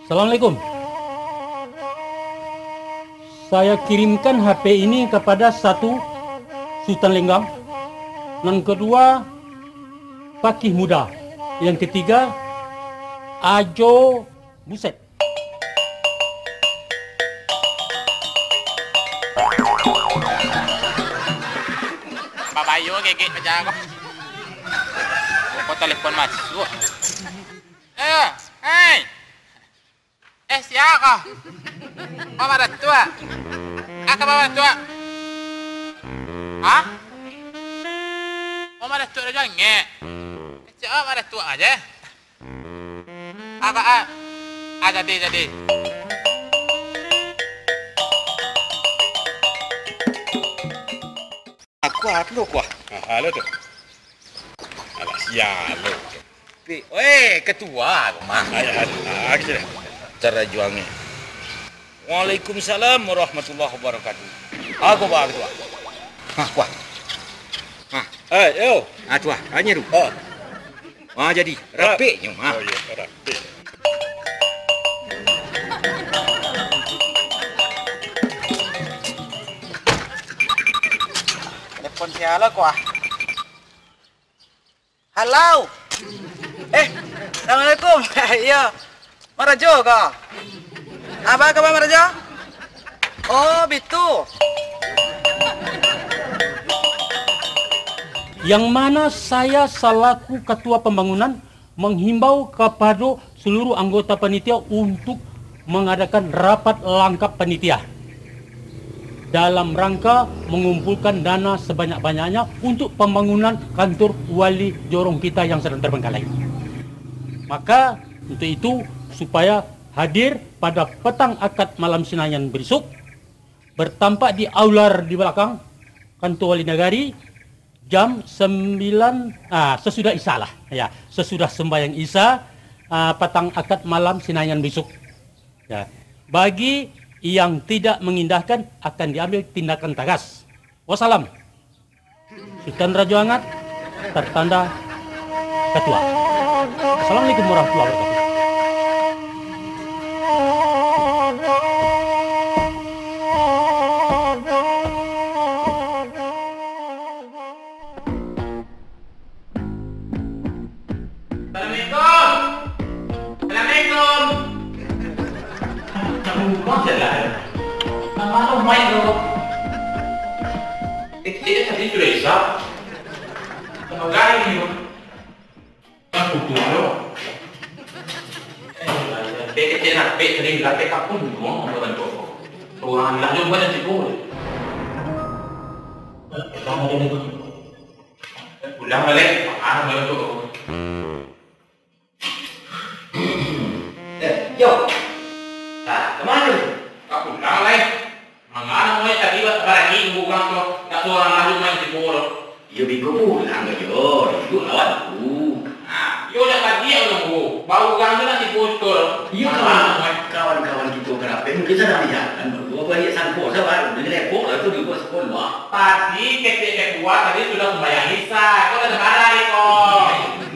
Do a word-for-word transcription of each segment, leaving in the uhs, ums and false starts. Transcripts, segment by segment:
Assalamualaikum. Saya kirimkan H P ini kepada satu, Sutan Lenggang. Nan kedua, Pakih Muda. Yang ketiga, Ajo Buset. Babayo gegek paja ko. Kok telepon masuk? Eh, hei. Eh, sia ko? Mama Datuk, ah? Aka Mama Datuk, ah? Hah? Mama Datuk dah jangek. Kecek Mama Datuk aja. Aka, ah? Ah, jadi, jadi. Aku atu lo kuah. Ah, halo tu. Alah, sial lo. Pi, oi, ketua ko mah. Ayo, ayo, ayo, ayo. Cara juangnya. Waalaikumsalam warahmatullahi wabarakatuh. Aku bah ketua. Hah, kuah. Hah. Eh, yo. Ah, tuah, tanya tu. Oh. Ah, jadi, rapiknyo, ah. Oh, iya, rapik. Telepon siapa ko, ah? Halo. Eh, assalamualaikum. Iya. Marajo ko? Apa kabar Marajo? Oh, bitu. Yang mana saya selaku ketua pembangunan menghimbau kepada seluruh anggota panitia untuk mengadakan rapat langkap panitia dalam rangka mengumpulkan dana sebanyak-banyaknya untuk pembangunan kantor wali jorong kita yang sedang terbengkalai. Maka, untuk itu, supaya hadir pada petang akad malam Sinayan besok, bertampak di aula di belakang kantor wali nagari, jam sembilan, ah, sesudah Isya lah, ya, sesudah sembahyang Isya, ah, patang akad malam Sinayan besok. Ya. Bagi yang tidak mengindahkan, akan diambil tindakan tegas. Wassalam. Sutan Rajo Angat, tertanda Ketua. Assalamualaikum warahmatullahi wabarakatuh. Assalamualaikum. Assalamualaikum. Nak ubah je lah. Nak malu main tu. Eh, eh, tadi sudah Isya. Tengah gari ni. Aku tu, yo. Eh, kecil nak pek tadi, nak pek kapun, no, apa bantu? Orang lah jumpa dan tipu. Pulang balik, ah, bantu. Eh, yo. Ah, kemana tu? Kau pulang lai. Mangana muek tadi ba-, barani nunggu urang tu, dak surang lah rumah di Sipuro. Iyo, biko pulang ka yo, iduik lawan aku. Ah, yo dak tadi aku nunggu, baru urang tu nak Sipuro. Iyo, kawan, kawan-kawan kito karapek mungkin sadang di jalan, baru baliak sangko sabaru, di repok lah tu dibuek sekolah. Tadi ketek ketua tadi sudah sumbayang Isya, kau dah tabarai ko.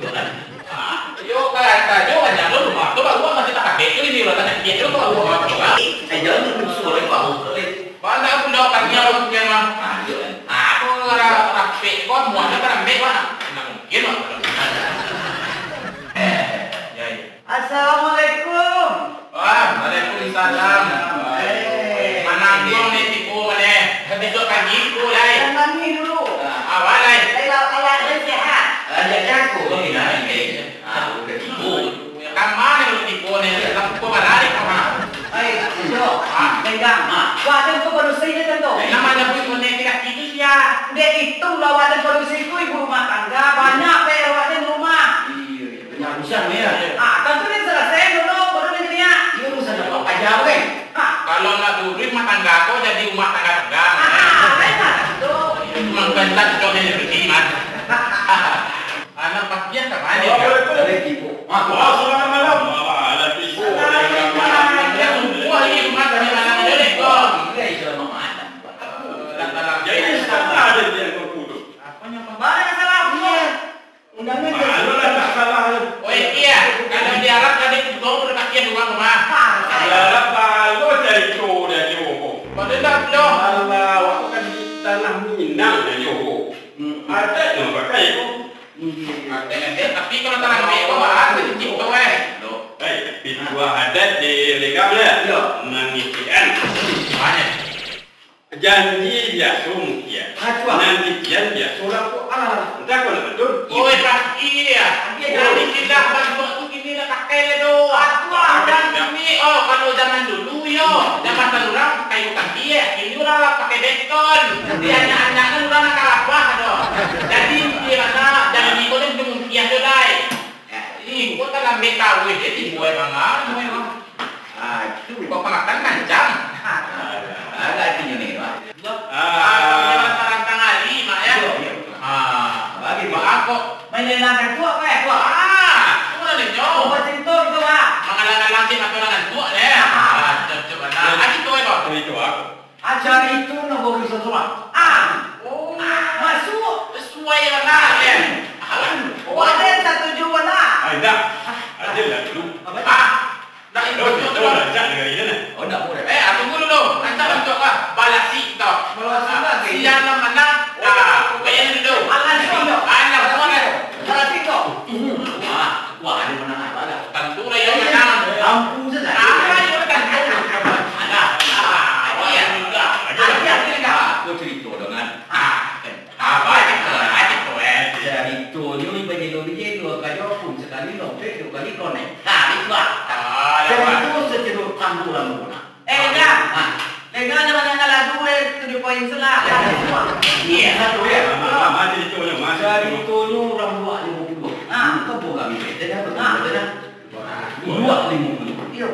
Iyo, kan. Ah, yo, kata jo, kan, jalur rumah tu, baru masih tak pakai tu, ini ulah tanya, dia tu, baru rumah tu, kan. Eh, jangan musuh, eh, baru, eh. Banyak pun dah, kan, dia orang punya mah. Ah, iyo, kan. Ah, tu orang rapek, kau muanya kan ambek, mana? Mana mungkin, Mak? Eh, ya, ya. Assalamualaikum. Wah, waalaikumsalam. Eh. Manangguang ni tipu mana? Habis tu pagi tu, lai. Yang mandi dulu. Ah, awak, lai. Lai, awak, awak, lai sehat. Ah, ya, jago. Oh, iya, iya. Ah, udah tipu. Yang mana yang tipu ni? Yang tipu mana ni, kawan? Ai, Cok. Ah. Pegang, ha. Wah, ada tu padusi ni, tentu. Nama ada pun mana yang tidak tipu, ya? Dek itu, lawan padusi tu ibu rumah tangga, banyak P R awak di rumah. Iya, iya. Banyak urusan, ya. Ah, tentu dia selesai dulu, baru dia niat. Iya, urusan apa? Ajar, weh. Ah. Kalau nak dulu rumah tangga kau jadi rumah tangga tangga. Ah, lain lah, tentu. Itu memang bukan tak cocok jadi beriman. Anak pakiah ka mano, ya? Assalamualaikum. Waalaikumsalam. Wah, selamat malam. Wah, ada tipu. Wah, ini rumah dari mana ni, Dek? Wah, ini selamat malam. Jadi, sekarang ada dia yang berkudu. Apanya, Pak? Mana salah? Iya. Undangan dia. Malu lah, tak salah. Oh, iya. Kalau di Arab tadi, untung berpakian dua rumah. Ah, Tanah Minang nyo, Ho. Hmm. Adat nyo pakai tu. Hmm. Adat, adat. Tapi kalau tanah Minang, Ho, bahas itu, eh. Loh. Eh, tapi buah adat di Legam, ya? Iya. Nan titian. Banyak. Janji biaso mukian. Ah, tu ah. Nan titian biaso lapok. Alah, alah. Entah kau nak betul. Oi, Pak Iya. Iya, jadi kilah bantuak tu kini lah pakai lah tu. Ah, tu ah. Pakai, ya. Kini, oh, kalau zaman dulu, yo, jambatan urang kayu kaki, eh. Kini urang lah pakai beton. Jadi anak-anak kan urang nak kalapah tu. Jadi, di mana, janji kau ni mungkin tu, Dai. Eh, iko talambek taruih je tibo emang, ah, emang. Ah, itu. Kok pamakan kancang? Ah, ada artinyo ni, Mak. Ah. Ah, rantang-rantang ari, Mak, ya? Iyo, iyo. Ah, bagi, Mak. Mak, kok main lelang kantuak, Mak, ya? Wah, ah, tu lah, Nyo. Oh, bacinto gitu, Mak. Mangalang-alang si mato urang kantuak, ya? Ah. Ah, cocok bana. Ari tu, Mak. Ari tu, Mak. Aja itu nak bawa bisa semua. Ah. Oh. Masuk. Sesuai bana, ya. Oh, ada yang satuju bana. Ah, indak. Ada lah dulu. Apa? Ah. Nak itu tu lah, cak negeri ni lah. Oh, nak boleh. Eh, ah, tunggu dulu. Antak untuk apa? Balasi kita. Balasi lah, siang lah mana? Ah, bayar dulu. Alah, sini. Alah, mana? Alah, sini. Wah, wah, ada menang apa dah? Tentu lah yang menang. Ampun saja. Ah, yang tentu. Ada. Ah, iya juga. Ada, ada, ada. Aku cerita dengan, ah, apa cerita? Ah, cerita, eh. Ceritonyo bajelo-bajelo, kayo pun sekali lobek, dua kali konek. Nah, itu lah. Ah, cerita seceruk tamburan muna. Eh, Gang. Ah. Dengan yang mana lagu, eh, to the point salah. Iya. Satu, ya. Mama, mama, ceritonyo, mama. Ceritonyo urang dua limo puluah. Ah. Bukan bukan kami, eh, dah, dah, dah. Dua limo puluah. Iya.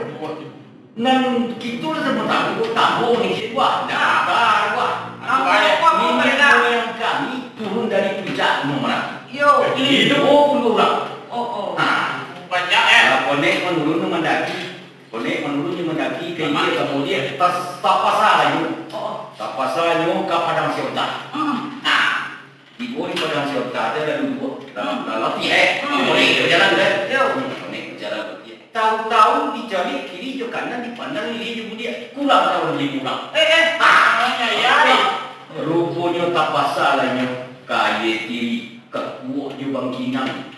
Nan kito lah sama tahu, tahu ni, wah, dah, dah, wah. Apa, apa, apa, niniak moyang kami turun dari puncak Gunung Marapi. Yo. Limo puluah urang. Oh, oh. Nah. Banyak, eh. Nah, konek menurun mandaki. Konek menurun mandaki, kemudian tas-, tapasa lah nyo. Oh, oh. Tapasa nyo ka Padang Sionta. Hmm. Nah. Tibo di Padang Sionta tu lah duduak, lah, lah latiah, eh. Hmm. Konek bajalan tu, eh. Yo. Hmm, konek bajalan latiah. Tahu-tahu dicaliak kiri jo kanan, dipandang ilia jo budiak. Kurang kawan limo urang. Eh, eh. Ah, ya, ya. Ruponyo tapasa lah nyo ka Aia Tiri, ka Kuok jo Bangkinang.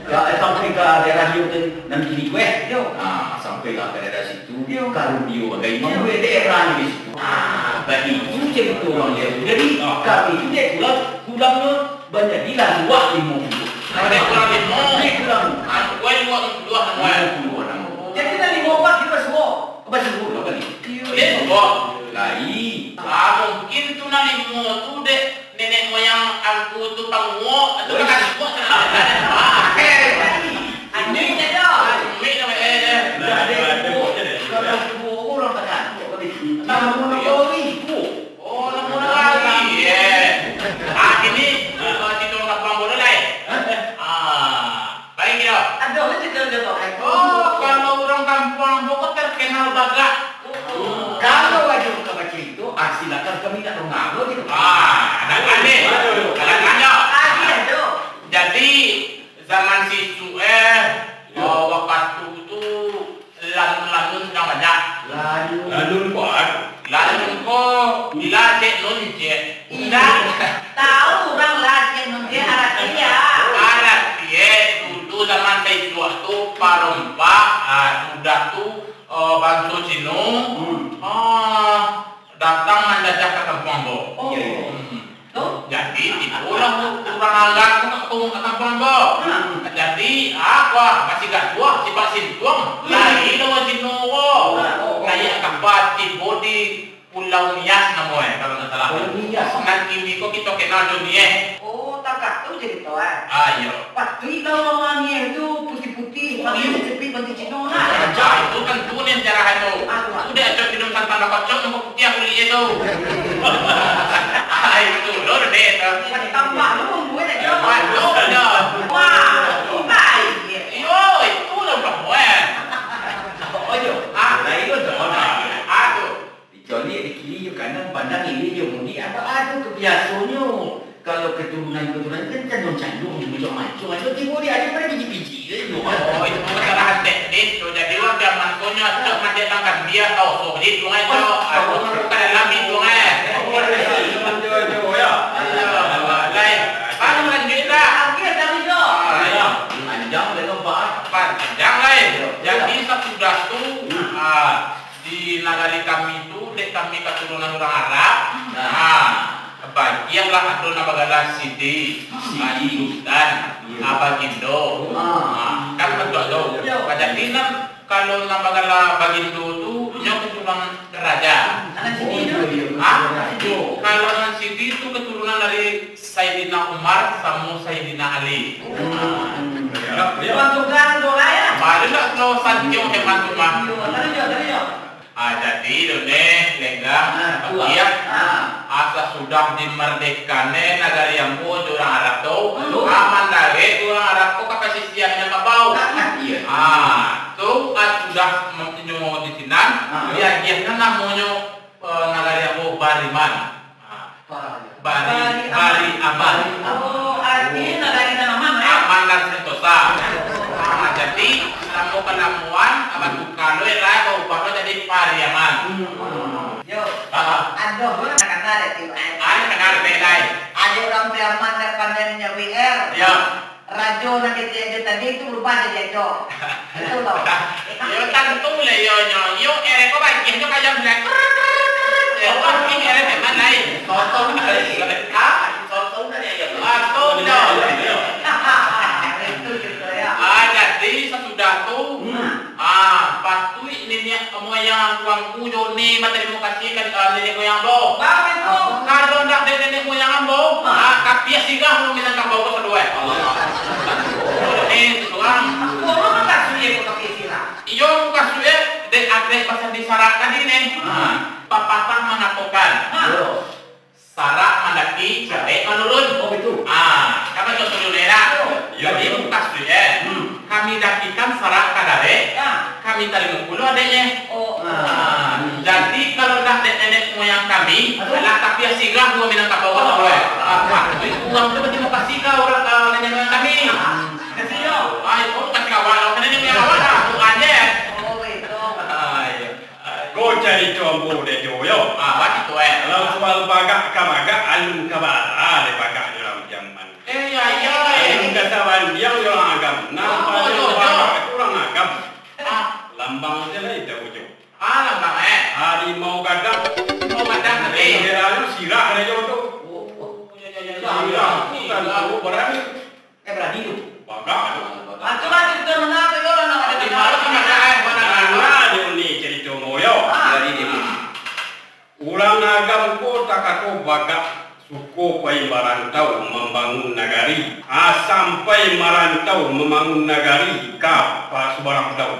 Ka, eh, sampai ka daerah yo tu, nan kini tu, eh. Yo. Ah, sampai lah ka daerah situ. Yo. Ka Rumbio bagai. Yo. Mambuek daerah ni di situ. Ah, baitu cerito urang dia. Jadi, ah, kami tu dek pulang, pulangnyo banyak dilah dua limo puluah. Banyak pulang limo. Banyak pulang. Ah, dua limo puluah nama. Limo puluah nama. Jadi, nan limo urang kita suruh. Apa suruh? Apa ni? Iyo. Dia suruh. Lai. Ah, mungkin tu nan limo tu dek Nenek moyang angku tu panguok, atau kan angku tu nak ada. Eh, aneh je dah. Ambil nama eh je. Dah ada angku. Kalau angku orang tak ada angku, tapi nama orang kori. Oh, nama orang kori. Ya. Ah, ini, ah, kita orang kampung bodoh lah, eh. Ah. Baik, yo. Aduh, lu cerita udah tau, kan? Oh, kalau urang kampuang ambo ko terkenal bagak. Kalau ado ka bacarito, ah, silakan kami nak dongalo gitu. Ah, nak pandai. Aduh. Nak tanya. Ah, iya, aduh. Jadi, zaman situ, eh, oh, wakatu tu, lanun-lanun urang banyak. Lanun. Lanun ko, bila cek nun cek. Indak. Tahu urang lah, cek nun cek, aratie. Aratie, dulu zaman taisuak tu, parompak, ah, sudah tu, eh, banso Cino, ah, datang manjajah ka kampuang ambo. Oh. Iya, iya. Hmm. Jadi, tibolah urang Arab tu ka kampuang ambo. Jadi, ah, wah, masih gatuah, sipak sintuang, lai lawan Cino ko. Kayak kapal tibo di Pulau Nias namo eh, kalau ndak salah. Pulau Nias. Nan kini ko kito kenal jo Nias. Oh, takah tu jadi tuan. Ah, iyo. Patuik kalau urang Nias tu putih-putih, oh, iyo, patuik cepik, patuik Cino lah. Ah, itu tentu ni sejarah itu. Ah, tu, ah. Sudah acok minum santan bakocok, nampak putih kulit dia tu. Ah, itu, lor deh tu. Tambah lu, gue nak jawab. Aduh, dah. Wah, baik. Iyo, itu lah, Bang, weh. Oh, iyo. Ah, nah, itu tu. Ah, tu. Dicaliak di kiri jo kanan, pandang ilia jo budiak, apo ado kebiasonyo. Kalau keturunan-keturunan kan candong-candong, mancung-mancung, ado tibo di ado pada biji-biji tu. Oh, itu masalah teknis tu. Jadi, urang zaman ko nyo acok mandiak tangkan dia tau, so, di sungai tu. Aku bukan dalam di sungai. Yo, yo, yo, yo. Alah, lai. Baru lanjuik dah. Oke, tadi yo. Ah, yo. Panjang dah nampak. Panjang, lai. Yo, yo. Jadi, sasudah tu, ah, di nagari kami tu, dek kami katurunan urang Arab. Nah. Ah, bagianlah ado nan bagala Sidi, Sidi. Ah, Sultan, iyo. Ah, Bagindo. Ah. Ah, kan bantuak tu. Iyo. Jadi, nan Kalau nan bagala Bagindo tu, nyo katurunan raja. Anak sini tu. Hah? Kalau nan sini tu katurunan dari Saidina Umar samo Saidina Ali. Hmm. Yo, yo. Tuan Tugas tu lah, ya? Baru ndak kalau santiong hebat tu mah. Yo, tadi yo, tadi yo. Ah, jadi tu neh, Lenggang, Ah, tu, Bagiak. Ah. Asa sudah dimardekakan nagari ambo jo urang Arab tu, Betul. Ah, mandarek urang Arab tu ka pasisian Minangkabau. Iyo. Ah, tu, ah, sudah mem-, nyo di sinan, Ah. diagiahkan namonyo, eh, nagari ambo Bariman. Ah, Bari. Bari, Bari Aman. Bari Aman. Oh, artinyo nagari nan aman, eh? Aman dan sentosa. Ah, jadi, salamo kalamuan, abah tukar lo, lah, kau ubah lo jadi Pariaman. Hmm. Yo. Ah. Aduh, lu nak kata dek tu, eh. Ah, nak kata dek, lai. Adik urang Pariaman dak pandai manyabuik, eh. Yo. Rajo nan kecek ajo tadi tu barubah jadi ajo. Itu tau. Yo, tantu lah, yo, nyo. Yo, erek ko bagian nyo kaya mulai. Yo, tapi erek memang lain. Soto tadi. Ah, soto tadi, yo. Ah, soto. Itu gitu, ya. Ah, jadi sasudah tu, Hmm. Ah, patuik niniak moyang tuangku jo ni batarimo kasih ka, ah, niniak moyang ambo. Batua. Kalau ndak dek niniak moyang ambo, Ah. ah, kapiah sirah lo Minangkabau ko sadonyo. Ni, tu surang. Apo lo mukasuik ko kapiah sirah? Iyo, mukasuik dek adek pasal di sarak tadi ni. Ah. Papatah mangatokan. Ah. Yo. Sarak mandaki, darek manurun. Oh, baitu. Ah, kan baitu sudah dah. Iyo, Jadi, iyo. mukasuik, eh. Hmm. Kami dakikan sarak ka darek, Ah. kami tarimo pulo adeknyo. Oh. Ah, jadi, kalau ndak dek nenek moyang kami, Aduh. alah tapi sirah dua Minangkabau Oh. tu, eh. Ah, ah, itu urang tu berterima kasih ka urang, ah, nenek moyang kami. Ah, kasih yo. Ah, itu kasih awak, kalau nenek moyang awak dah, bukan je. Oh, baitu. Ah, iyo. Ko carito ambo dek jo yo. Ah, baitu, eh. Kalau soal bagak ka bagak, alun ka bara dek bagak di urang Piaman. Eh, iyo, iyo, eh. Alun ka sabandiang di urang Agam. Nah, Oh, pado iyo, iyo. bagak tu urang Agam. Ah. Lambang se lah itu, Jo. Ah, lambang, eh. Harimau gadang. Harimau gadang, tapi. Benderanyo sirah dek jo tu. Oh, oh, iyo, iyo, iyo, iyo. Sirah, Iyo. bukan tahu barani. Eh, barani tu. Bagak tu. Ah, cubo carito manga tu, yo, lah, nak Di ada mana tu, nak ada, eh, mana Nah, tu? nah, di ni carito mo, yo. Ah. Jadi, di ni. Urang Agam ko takato bagak suko pai marantau mambangun nagari. Ah, sampai marantau mambangun nagari ka pa-, subarang pulau.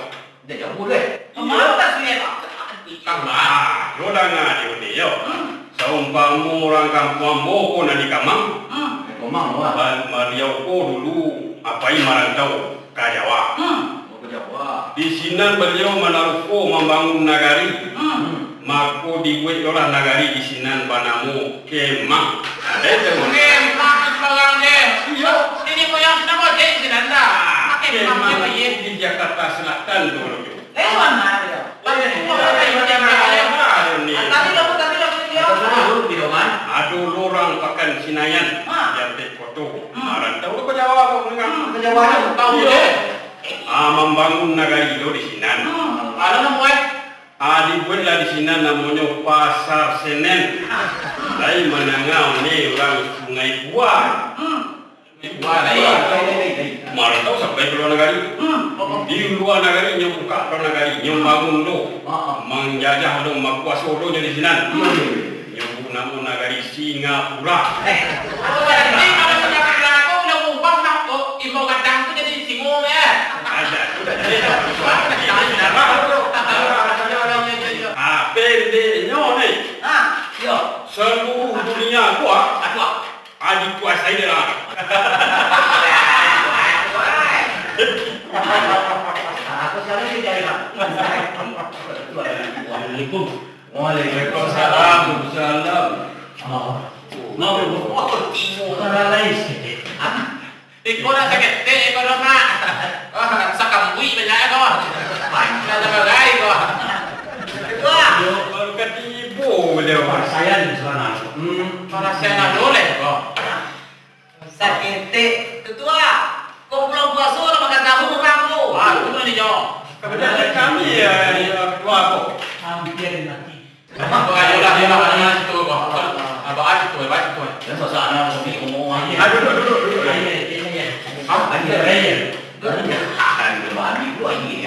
Dak jauah buliah. Iyo. Kamang ka sungai, Pak? Kamang. Ah, yo danga di ni, yo. Hmm. Saumpamo urang kampuang ambo ko nan di Kamang. Hmm. Kamang, wah. Ba-, baliau ko dulu, apai marantau ka Jawa. Hmm. Oh, ka Jawa. Di sinan baliau manaruko mambangun nagari. Hmm. Mako dibuek jolah nagari di sinan banamo Kemang. Ado itu. Kemang tu sabarang je. Iyo. Niniak moyang sinan bojek sinan dah. Kemang Kemang tu, iyo. di Jakarta Selatan tu, Bang Jo. Eh, mana dia? Eh, Tadi lah, tadi lah, tadi lah. Ado urang pakan Sinayan, Ha. di Antek Koto. Hmm. Marantau ka Jawa, kau dengar. Hmm, ka Jawa tu. Tahu Iyo. je. Ah, mambangun nagari tu di sinan. Hmm. Alah, nak buat? Ah, dibueklah di sinan namonyo Pasar Senen. Lai mandanga ni urang Sungai Buah. Hmm. Marantau sampai ka lua nagari. Hmm. Di lua nagari, nyo buka lua nagari, nyo bangun lo. Ah, ah. Manjajah lo, makuaso lo nyo di sinan. Hmm. Nyo bu namo nagari Singapura. Eh. Oh, jadi kalau Singapura ko udah ubah lah, kok Imbau Gadang tu jadi singo, eh? Ada, udah jadi. Ah, pendeknyo ni. Ah, yo. Seluruh dunia ko, ah. Aduh. Ah, dikuasai dek urang. Aku sekarang ni jadi, Bang. Assalamualaikum. Waalaikumsalam. Salam. Ah. Mau, mau, mau, timu. Orang lain. Iko nak sakit, iko nak. Ah, sakambuik banyak ko. Nak sabagai ko. Wah. Yo, baru katibo baliau. Saya ni sebenarnya. Hmm, panasihat nak doleh ko. Saketek. Ketua, kok bulan puaso lah makan tahu urang ko? Ah, tu mah ni, Nyo. Kabanyakan kami, ya, ya, ketua ko. Hampir mati. Ayolah, ayolah, ayolah, situ ko. Abah, situ, abah, situ. Jangan susah, anak, kopi, ngomong aja. Ah, duduk, duduk, duduk. Ayo, ayo, ayo, ayo. Hah? Ayo, ayo. Duduk. Ah, duduk, ayo, ayo.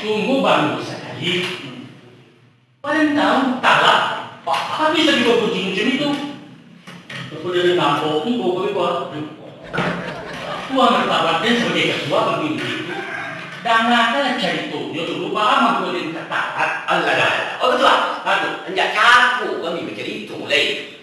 Tunggu baru sakali. Paling tahu, talak. Tapi sagitu kucing macam itu. Kemudian nampak ni, bawa kami buat. Tuan martabatnya sabagai ketua pemimpin itu. Dangakanlah caritonyo dulu, baa mangko den katarat. Alah, dah. Oh, betul, ah? Aduh. Anjak cako kami bacarito, lai.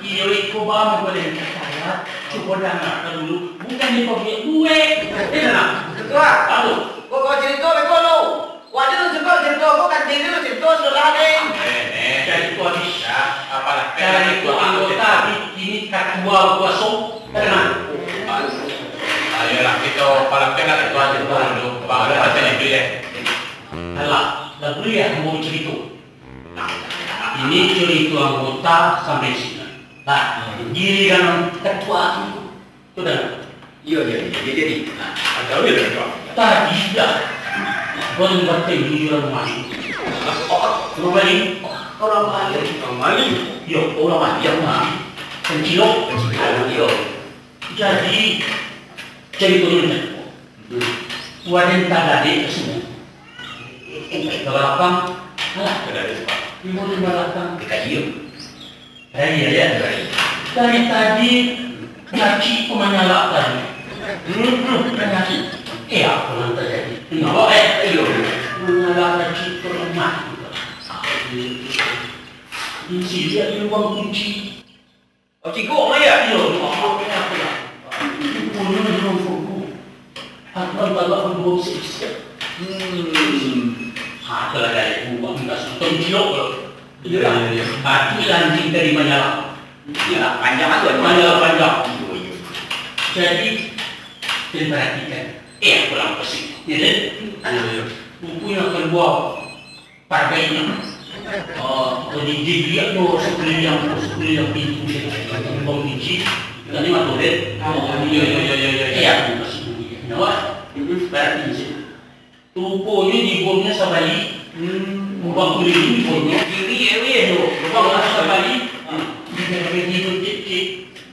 Iyo, iko baa mangko den katarat. Cubo dangakan dulu, bukan dipabuek-buek. Eh, nah. Ketua. Aduh. Kok kau carito beko lu? Waduh, cukuik carito ko, kan tiru carito sudah, Neng. Eh, Neng. Carito habis. Ya, apalah, carito anggota habis, kini katua bakuaso. Tenang. Ayolah, kito palapehlah ketua carito dulu. Baru pacah itu, ya. Alah, dah buliah ambo carito. Ini carito anggota sampai sinan. Nah, giliran ketua tu. Sudah. Iyo, iyo, iyo, iyo, jadi. Nah, ada weh lah, Pak. Tadi dah. Bang Bateng di urang maling. Urang maling? Urang maling. Urang maling. Iyo, urang maling. Nah, kancilok. Kancilok, iyo. Jadi, caritonyo macam tu. Hmm. Waden tagadik ka siko. Ka balakang. Alah. Tagadik, Pak. Tibo di balakang. Dikaji, yo. Dari, ya, ya. Dari. Dari tadi, ngaji ko manyalak tadi. Hmm, hmm, ngaji. Eh, apo nan tajadi? Kenapa, eh? Iyo. Manyalak ngaji ko lamah. Isi dia di lubang kunci. Oh, cigok lah, ya? Iyo, maksudnya apo lah? Kunci di lubang kunci. Aku kan tagak di lubang kunci. Hmm. Ha, kalau dari lubang kunci, langsung tengkilok kalau. Iyo, iyo, iyo. Batu lancing tadi manyalak. Iyo, panjang tu, manyalak panjang. Iyo, iyo. Jadi, kita perhatikan. Eh, kurang pesik. Ya, kan? Iyo, iyo. Buku yang kedua, pagainya. Oh, jadi, jadi dia tu sekeliling, sekeliling pintu dia. Lubang kunci. Tadi mah tu, deh. Oh, iyo, iyo, iyo, iyo, iyo. Iya, aku kasih bunyi. Kenapa? Mm-mm. Berarti sih. Ruponyo jibonyo sabalik. Hmm. Lubang kuliling jibonyo. Kiri, eh, weh. Yo, lubang sabalik. Hmm. Dia pergi tu, cik, cik.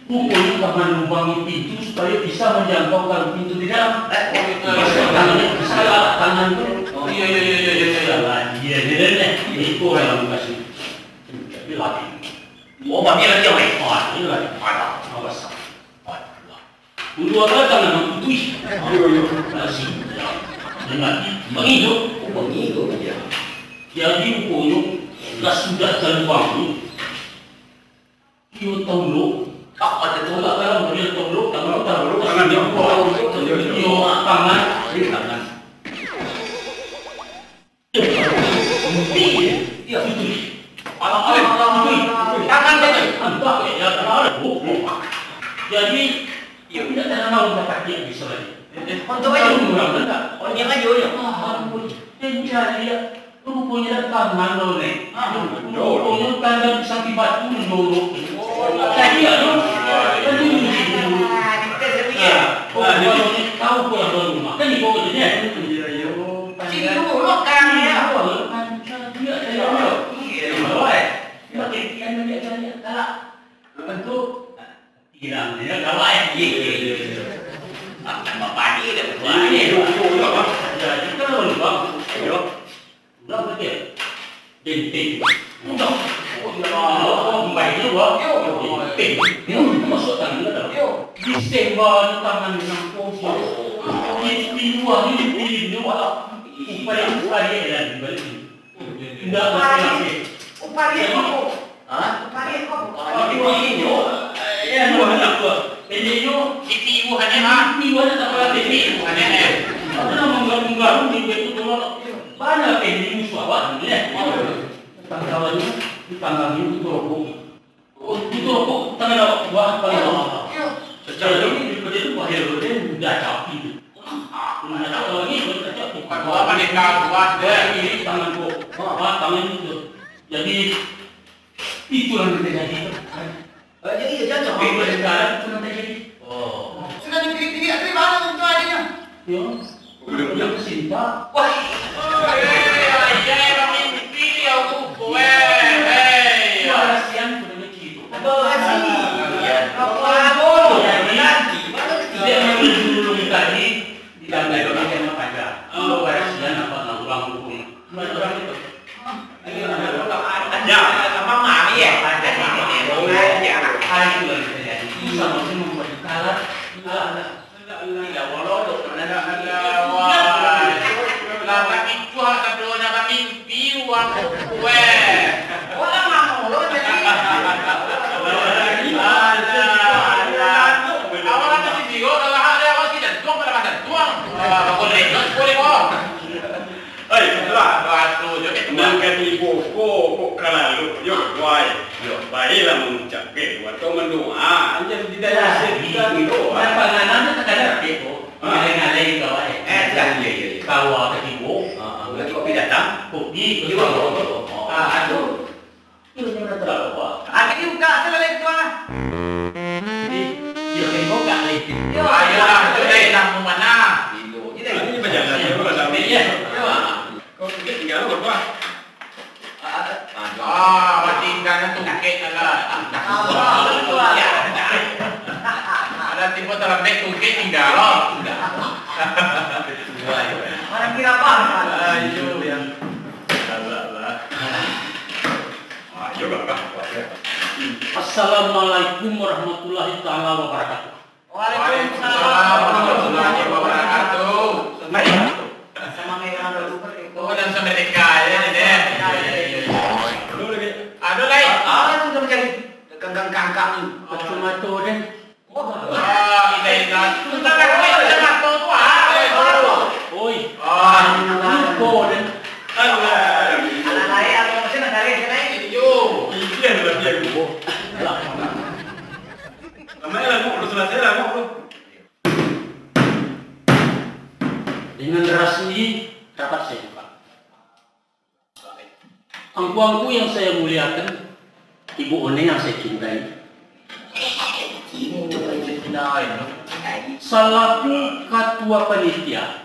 Ruponyo ka malubangi pintu supayo bisa manjangkau ka pintu di dalam. Eh, oh, iyo. Masuk tangannyo, salah tangan tu. Oh, iyo, iyo, iyo, iyo, iyo, iyo. Salah, iyo, iyo, iyo. Iko dalam kasih. Tapi lagi. Oh, babi lagi, weh. Ah, ini lagi. Ada. Awas. Aduh. Ulu apa tangan putuih. Iyo, iyo. Nasi. Iyo. Nasi. Bangi tu. Oh, bangi tu, iyo. Jadi, ruponyo, lah sudah talubang tu. Iyo, taulok. Ah, ada taulok dalam, iyo, taulok, tangan, taulok, tangan, iyo, iyo, tangan. Iyo, tangan. Iyo, putuih. Alah, alah, alah, alah, alah. Tangan tadi. Antah, ya, tangan. Oh, oh. Jadi, iyo, tidak tangan urang tapakiak bisa lagi. Eh, eh, untuk aja. Urang, urang, urang. Oh, diam aja, ya. Ah, ampun. Pencari, ya. Ruponyo dak tangan lo, Nek. Ah, betul. Ruponyo tangan sakik batu jorok. Oh. Tadi, ya, lo. Tadi, ya. Ah, dites, ya. Ya. Oh, ah, jadi, tahu pulang ke rumah. Kan di bawah dia. Iya, iya. Cik, lu lo kan, ya. Iya, lo kan. Iya, iya, iya. Iya, iya. Pakai pikiran banyak-banyak, galak. Bentuk. Hilang, ya, galak, ya. Iya, iya, iya, iya. Makan bapak ni dah berduaan ni. Iya, iya, iya. Ya, kita lawan, Bang. Iya. Udah, udah, dia. Benteng. Udah. Oh, ya Allah, kembali dulu, Bang. Yo. Benteng. Yo, masuk tangan dah. Yo. Disembar tangan dengan kosong. Di, di luar ni, di, di luar. Upaya, upaya, ya, di balik ni. Indak, upaya. Upaya apa? Hah? Upaya apa? Upaya apa? Upaya apa? Pendeknyo, titi ibu hanya, ha? Titi ibu hanya tak pernah titi ibu hanya, eh. Apa nama menggaru-menggaru di duit tu, tolong. Bana pendek musuh awak ni, eh. Tanggalannya, ditanggalannya itu rokok. Oh, itu rokok, tangan awak buah, paling awak. Secara ini, daripada itu, bahaya, dia mudah capi tu. Ah, aku mana tahu lagi, kalau tak capi. Wah, pandeka kuat, deh. Ini tangan gua. Wah, tangan itu. Jadi, itulah yang terjadi. Oh, jadi iya, cocok. Tapi sekarang itu yang terjadi. Oh. Sudah dipilih-pilih, tapi mana untuk adiknya? Yo. Udah, udah kesinta. Wah. Oh, iya, iya, iya, emang mimpi ya, aku. Weh, hei. Wah, kasihan, udah mikir. Apa sih? Iya. Apa? Jadi, dia yang dulu tadi, Tidak ada yang pakai. Oh, barasian apa nak urang hukum? Bukan urang itu. Ya, apa mami ya? Ada di sini. Oh, ya. Hari itu yang terjadi. Itu sama saja membuat kalah. Tidak, tidak, tidak. Tidak, walau tu. Tidak, tidak, wah. Lah, tapi itu hak keduanya, tapi Piruang kue. Orang ngamo lo jadi. Alah, alah. Awak kan masih biro, dah lahak deh, awak tidak tuang, pada masa tuang. Ah, bakul lejot, boleh, boh. Oi, Ketua. Batu je, Ketua. Nan kami boko, kok kalalu, yo, wai. Yo. Baiklah mengucap, eh, atau mendoa, anjir tidak dihasilkan doa. Nah, panganan tu takadar, eh, boh. Ah. Ngalai-ngalai ka awak, eh. Eh, dah, iya, iya, iya. Ka awak ka tibo. Ah, ah, berarti kopi datang? Kopi, iya, betul. Betul. Ah, atu. Iya, iya, betul. Atu dibuka, asa lalai ketua. Di, iya, kan buka, eh. Iya. Ayolah, tu dari kampung mana? Indo. Ini dari. Ini berjalan, iya, berjalan. Iya. Iya. Kau tinggal, tinggal, apa? Ah, mati ikan tu, kek, alah. Ada tipe terlebih tu, kek, tinggal lo. Orang kira apa? Ayo, ya. Alah, alah. Ayo, Bapak. Assalamualaikum warahmatullahi taala wabarakatuh. Waalaikumsalam warahmatullahi wabarakatuh. Mari. Sama mereka dulu, Pak. Oh, dan sama mereka, ya, ya, ya. Aduh, lagi. Aduh, lagi. Ah, ah, itu udah mencari. Kangkang-kangkang ni. Kacamata, deh. Wah, indah, indah. Bentar, Pak. Kacamata tu, ah. Oi. Ah, lupa, deh. Alah. Alah, lain, apa maksudnya, nak tarik, lain? Iyo. Iya, berarti aku. Lah. Namanya lagu, udah selesai lagu, bro. Dengan rasmi, rapat saya buka. Angku-angku yang saya muliakan, Ibu One yang saya cintai. Selaku ketua panitia,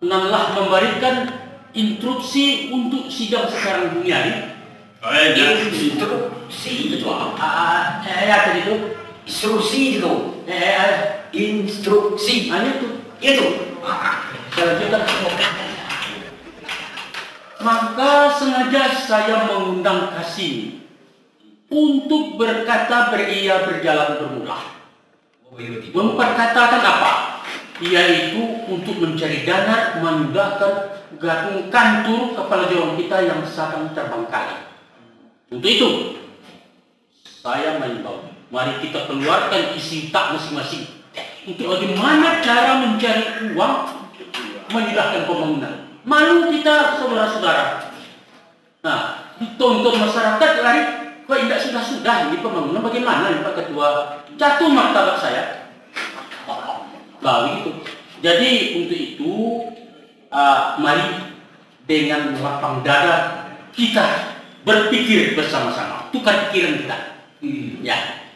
nan lah mambarikan instruksi untuk sidang sakarang ini hari. Eh, instruksi itu apa? Ah, ah, eh, eh, apa itu? Instruksi itu. Eh, eh, eh. Instruksi. Ah, itu. Itu. Ah, ah. Saya lanjutkan. Maka sengaja saya mengundang ka sini untuk berkata beria berjalan bermula. Memperkatakan apa? Yaitu untuk mencari dana memindahkan gadung kantor kepala jawang kita yang sedang terbengkalai. Untuk itu, saya mengimbau, mari kita keluarkan isi utak masing-masing untuk bagaimana cara mencari uang memindahkan pembangunan. Malu kita, saudara-saudara. Nah, ditonton masyarakat lari, kok indak sudah-sudah ini pembangunan, bagaimana ini, Pak Ketua? Jatuh martabat saya. Baru itu. Jadi, untuk itu, ah, mari dengan lapang dada kita berpikir bersama-sama, tukar pikiran kita. Hmm. Ya.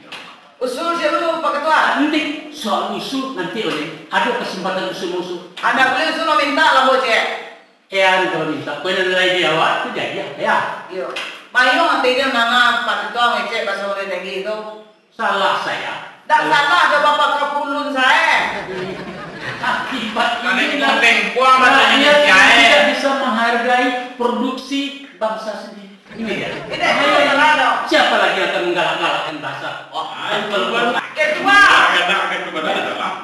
Usul siapa, Pak Ketua? Nanti soal usul nanti oleh ada kesempatan usul-usul. Anda boleh usul meminta lah, Bocek. Eh, anu kalau minta, kau yang lain di awak, tu jadi, ya. Iyo. Bayang hati dia manga Pak Ketua ngecek bahasa Malay lagi tu. Salah saya. Ndak salah, ada Bapak Kapulun saya. Akibat inilah rakyat yang tidak bisa menghargai produksi bangsa sendiri. Ini dia. Ini dia. Siapa lagi yang akan menggalak-galakkan bahasa? Wah, ketua. Ketua.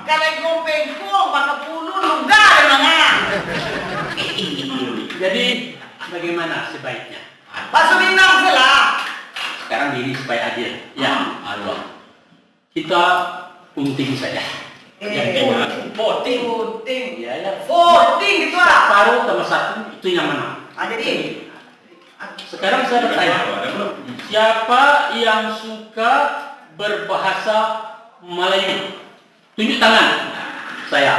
Kalau ngomong bengkok, maka puluh luga ada mana? Jadi, bagaimana sebaiknya? Bahasa Minang saja lah. Sekarang gini supaya adil. Ya, Allah. Kita voting saja. Eh, yang kena. Voting. Voting. Ya, ya. Voting gitu lah. Separuh tambah satu, itu yang menang. Ah, jadi? Sekarang saya bertanya, siapa yang suka berbahasa Melayu? Tunjuk tangan. Saya.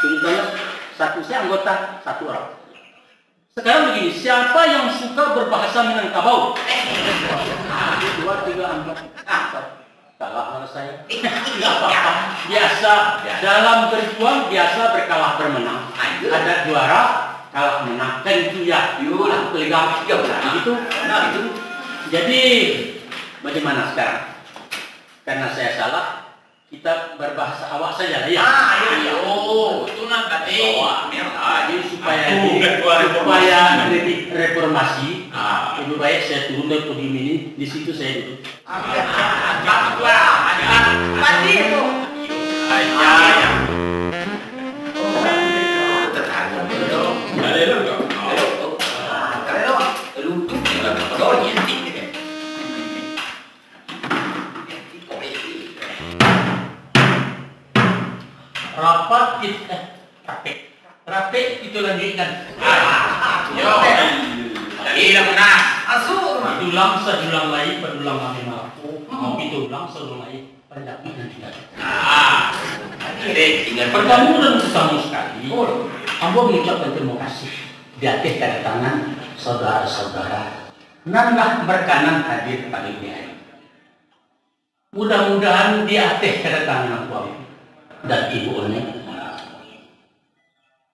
Tunjuk tangan. Satu, saya anggota satu orang. Sekarang begini, siapa yang suka berbahasa Minangkabau? Dua, tiga, empat. Ah, kalah malah saya. Enggak apa-apa. Biasa. Biasa. Dalam berjuang, biasa berkalah bermenang. Ah, iya. Ada juara, kalah menang. Kan itu ya. Iyolah. Pegang. Iya, benar. Begitu. Benar itu. Jadi, bagaimana sekarang? Karena saya salah, kita berbahasa awak saja lah, ya. Ah, iyo, iyo. Itu nan tadi. Awak, ya. Ah, jadi supaya Aku di-, udah keluar supaya reformasi. Lebih reformasi, Ah. lebih baik saya turun dari podium ini, di situ saya duduk. Ah, bagus lah. Tadi itu. Ayah, ya. Ada lo, kau. Ada lo. Ada lo. Lutut. Ada lo. Rapat it-, eh, rapek. Rapek itu lanjuikan. Ah, yo. Jadi lah menang. Masuk rumah. Dulang sadulang lai, padulang kami malaku. Hmm. Mau itu ulang sadulang lai, panjang nanti. Ah, jadi tinggal Pertama dan utama sekali, Oh. ambo mengucapkan terima kasih di ateh kedatangan saudara-saudara nan lah berkenan hadir pagi ini hari. Mudah-mudahan di ateh kedatangan ambo dan ibu Oni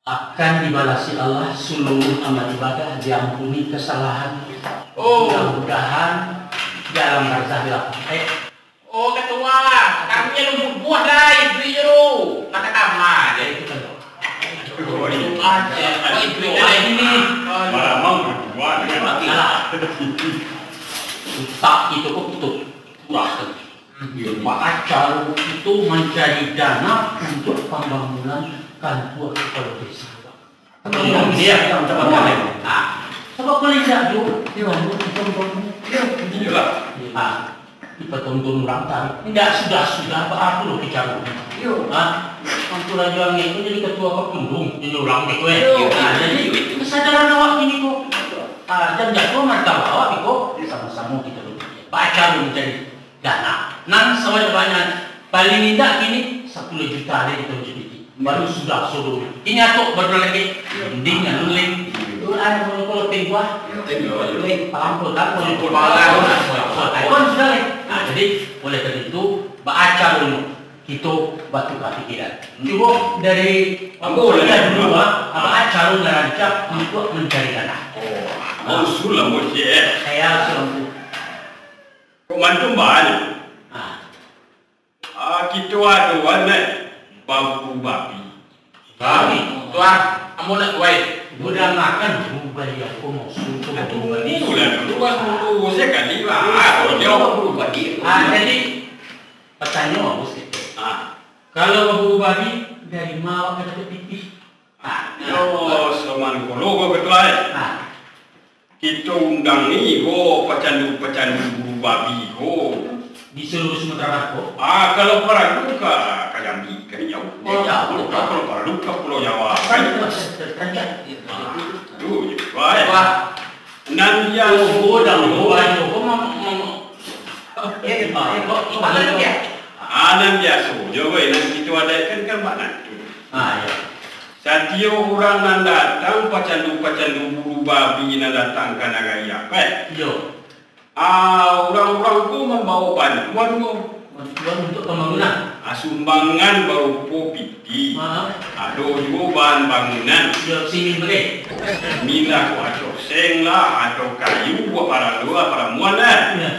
akan dibalasi Allah seluruh amal ibadah, diampuni kesalahan. Oh. Mudah-mudahan di alam barzah dilapehkan. Oh, ketua, kami alun bubuah lai, duit je tu. Kata kama je. Itu kan. Oh, itu aja. Oh, itu aja ini. Malamang bubuah, ya. Salah. Utak itu kok tutup. Wah. Baacara itu mancari dana untuk pambangunan kantua kepala desa. Iya, iya. Ah. Sabab kalau indak tu, dia bangun, dia bangun. Iyolah. Ah, dipatonton urang tadi. Indak sudah-sudah, baa pulo kicaro. Iyo. Ah, Angku Rajo Angin tu jadi ketua perpundung, jadi urang gitu, eh. Iyo. Ah, jadi kesadaran awak kini ko. Ah, jan jatuah martabat awak, biko. Samo-samo kita berpikir. Baacara mancari dana. Nan sabanyak-banyak, paling indak kini sapuluah juta deh kita uji piti. Baru sudah suruh. Ini atok baru lagi. Mending anu leh. Tu ada kalau kalau tengkuah. Tengkuah. Palang tu kan kalau Palang. Palang sudah leh. Nah, jadi oleh karena itu, baacara dulu. Kita batukar pikiran. Cuba dari Ambo lah. Kita dulu, ah, baacara rancak untuk mencari dana. Oh, usul lah, bos, eh. Saya suruh. Kok mantu banyak? Ah. Ah, kito ado, wan, eh, babu babi. Babi? Tuan, ambo nak tuai. Budak makan, bukan dia, aku mau suruh. Aduh, lah dulu, Bang, dulu, saya kali, Bang. Ah, kau jawab dulu, Bang. Ah, jadi, pertanyaan bagus gitu. Ah. Kalau babu babi, dari ma awak ka dapek pitih? Ah. Yo, saman kolo ko ketua, eh. Ah. Kito undangi ko pacandu-pacandu buru babi ko. Di seluruh Sumatera Barat ko? Ah, kalau paralu ka, ka Jambi, ka Riau. Oh, jauah. Kalau paralu ka Pulau Jawa. Kan, kan, kan, kan. Ah, tu je, baik. Wah. Nan biaso. Oh, dah, oh, ayo, ko mam-, mam-, eh, eh, ko, ko, ko, Ah, nan biaso jo, weh, nan kito adakan kan bak nan tu. Ah, iyo. Satiok urang nan datang, pacandu-pacandu buru babi nan datang ka nagari Apai. Iyo. Ah, urang-urang ko mambawa bantuan ko. Bantuan untuk pambangunan? Ah, sumbangan barupo pitih. Ah. Ado juo bahan bangunan. Iyo, simin beko. Simin lah, ko ado seng lah, ado kayu, buah paralu lah, paramuan lah. Iyo.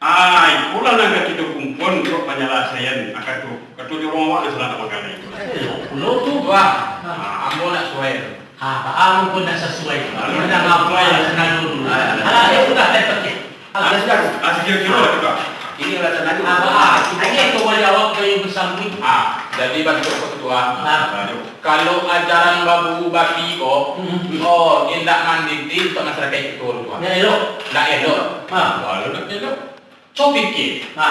Ah, ikolah nan ka kito kumpul untuak panyalasaian, ah, kato, kato di urang awak nan salah manggaleh. Eh, pulo tu. Wah, ah, ambo nak suai. Ah, baa mangko nak sasuai. Ah, ambo nak suai. Alasan dulu. Ah, alah, eh, sudah, dah pakai. Ah, sudah. Ah, sakiro-kiro lah, sudah. Ini alasan dulu. Ah, baa, cubo kato baliau awak kayo basambuik. Ah, jadi bantuak ketua. Ah. Aduh. Kalau ajaran babu babi ko, Hmm. oh, indak mandidi untuak masyarakaik kito tu. Ndak elok. Ndak elok. Ha. Kalau ndak elok, co pikir. Ha.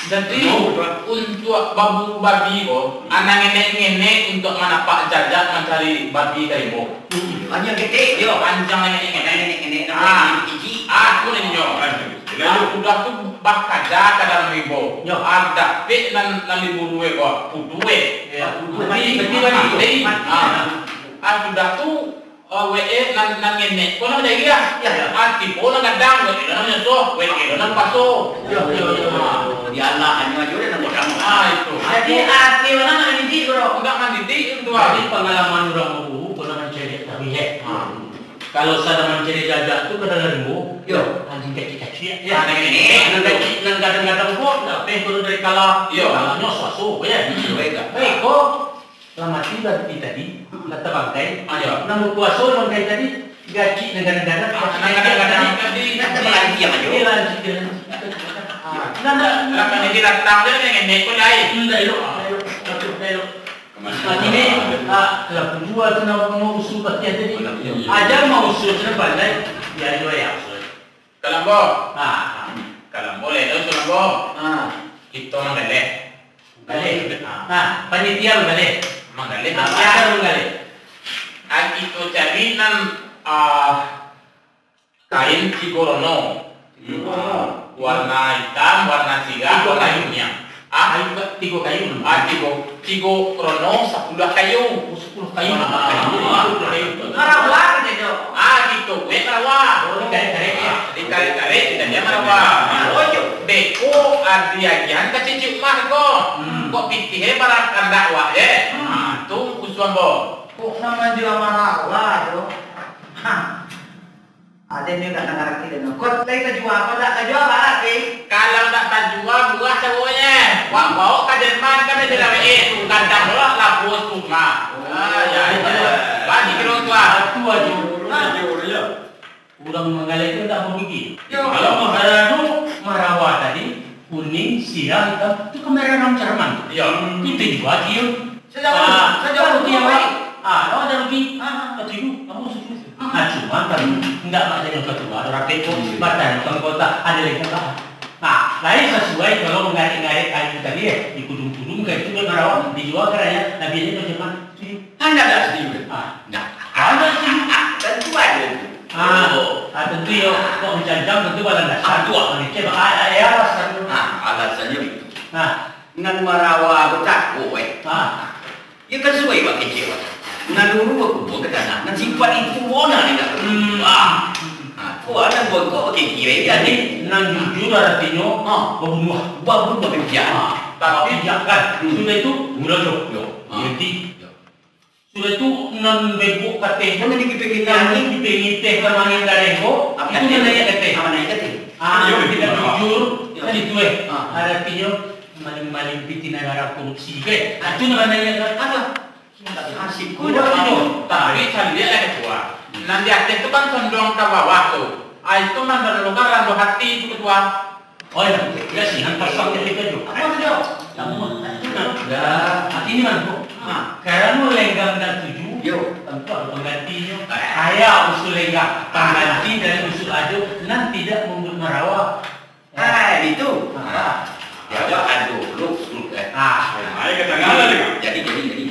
Jadi, No, betul. untuak babu babi ko, Hmm. anak ngenek-ngenek untuak manapak jajak mancari babi ka rimbo. Hmm. Panjang ketek, yo. Panjang ngenek-ngenek. Ngenek-ngenek, Ah. ngenek gigi. Ah, tu nyo. Aduh, gila tu. Sudah tu bakaja ka dalam rimbo. Yo. Ah, dapek nan, nan limbu duo ko, puduik. Yo. Mati, mati, mati. Ah. Ah, sudah tu, ah, W E nan, nan ngenek ko nan dari lah. Yo, yo. Ah, tibo nan gadang, W E nan nyoso, W E nan paso. Yo, yo, yo. Ah, di Allah hanyo ajo deh nan godang. Ah, itu. Jadi, ati urang nak mandidik, bro. Enggak mandidik, itu, ah. Jadi, pangalaman urang baguruko nan mancari taruih, eh. Ah. Kalau sadang mancari jajak tu ka dalam rimbo, yo, anjing kacik-kacik, yo, nan kacik, nan gadang-gadang ko, dapek turun dari kala. Yo. Kalanyo suaso, yo. Hmm, baik, Kak. Baik, ko. Lah mati barati tadi, lah tabangkai. Ah, yo. Nan bakuaso bangkai tadi, gacik nan gadang-gadang, ah, nan gadang-gadang tadi, nan tabalantiang ajo. Dilantik, dilantik. Ah, nan dak, lah kan dia datang je, ngenek pun lain. Hmm, dak elok, dak elok. Dak elok. Artinyo, ah, lah pun juo tu nak, nak usul bakian tadi. Aja mau usul tu pandai, yo, yo, yo. Kalambo. Ah. Kalambo lai, tahu kalambo? Ah. Kito manggaleh. Manggaleh. Ah. Ah, panitia manggaleh. Manggaleh, ah, panitia. Manggaleh. Ah, kito cari nan, ah, kain tigo rono. Tigo rono. Warna itam, warna sirah, tigo warna kayu. Kuniang. Ah? Kayu, tigo kayu. Ah, tigo, tigo rono, sapuluah kayu. Oh, sapuluah kayu. Ah, sapuluah kayu. Marawa, kito. Ah, kito, weh, marawa. Oh, ditarik-tarik, yo? Ah, ditarik-tarik, kito dia marawa. Ah, oh, yo. Beko, ah, diagiahan ka cicik umah ko. Hmm. Kok pitih, eh, barang kandak awak, eh? Hmm. Ah, tu usul ambo. Kok namo juo marawa, tu? Ha. Aden ni ndak mangarati den. Kok lai tajua, kok ndak tajua, barat, eh? Kalau ndak tajua, buah caronyo. Wak baok ka Jerman, kan ado W E tu, gadang lo lah bos tu, mah. Ah, yo, yo. Bagi kiro tu, ah. Satu ajo. Nah. Urang manggaleh tu ndak bapikia. Yo. Kalau manggaleh tu, marawa tadi, kuning, sirah, itam, tu kamerahan Jerman. Yo. Kito jua, Tio. Sajauah, ah, sajauah tu, Tio, yo. Ah, lawan ado rugi. Ah, ah. Katuju, ambo satuju. Nah, cuman kan, indak mak jadi ketua, ado rapek ko, hmm, batantang kota, ado lagi tambah. Nah, lain sasuai kalau mangarek-ngarek kayu tadi, eh, dikudung-kudung kayu tu, marawa, dijual ka rakyat, nah, biasonyo macam mana? Setuju? Anda tak setuju? Ah. Nah, anda setuju? Ah, tentu ada itu. Ah, oh, ah, tentu yo, kok macam-macam, tentu balandasan. Ah, betul. Mangecek, ah, ya, alasan. Ah, alasannyo itu. Nah. Nan marawa ko tako, eh. Ah. Yo kan suai bakecek, wak. Nan luru bakubua ka tanah, nan sipaik itu bona di dalam. Hmm. Ah. Ah, ko nan bongkok bakecek, jadi, nan jujur aratinyo, ah, babunuah. Babunuah, babiak. Ah. Tapi, babiak kan. Hmm. Sudah itu, gula jo. Yo. Ah. Jadi, yo. Sudah itu, nan bebok kateh. Nan di kiping-kiping. Nan di kiping-kiping ka mangin dareh ko, apa itu kateh? Nan naiak kateh. Apa naiak kateh? Ah, yo, kita jujur, yo, kan itu, eh. Ah. Aratinyo, maling-maling piti nagara korupsi, eh. Ah, itu nan naiak kateh. Apa? Asik. Kuda itu. Tapi caliak lah ketua. Nan di ateh tu kan condong ka bawah tu. Ah, itu nan manarukan randuah hati tu, ketua. Oh, yo. Yo, sih, nan pasang di ateh tu. Apa tu, Jo? Namun, dah, hati ni, Man, Bu. Ha. Karano lenggang nan tuju, yo, tantu ado panggantinyo. Eh. Aya usul lenggang, pangganti dari usul ajo nan tidak mambuek marawa. Ah, itu. Ah. Yo, ado, lu, lu, eh. Ah. Mai ka tangah lah, ni. Jadi, jadi, jadi.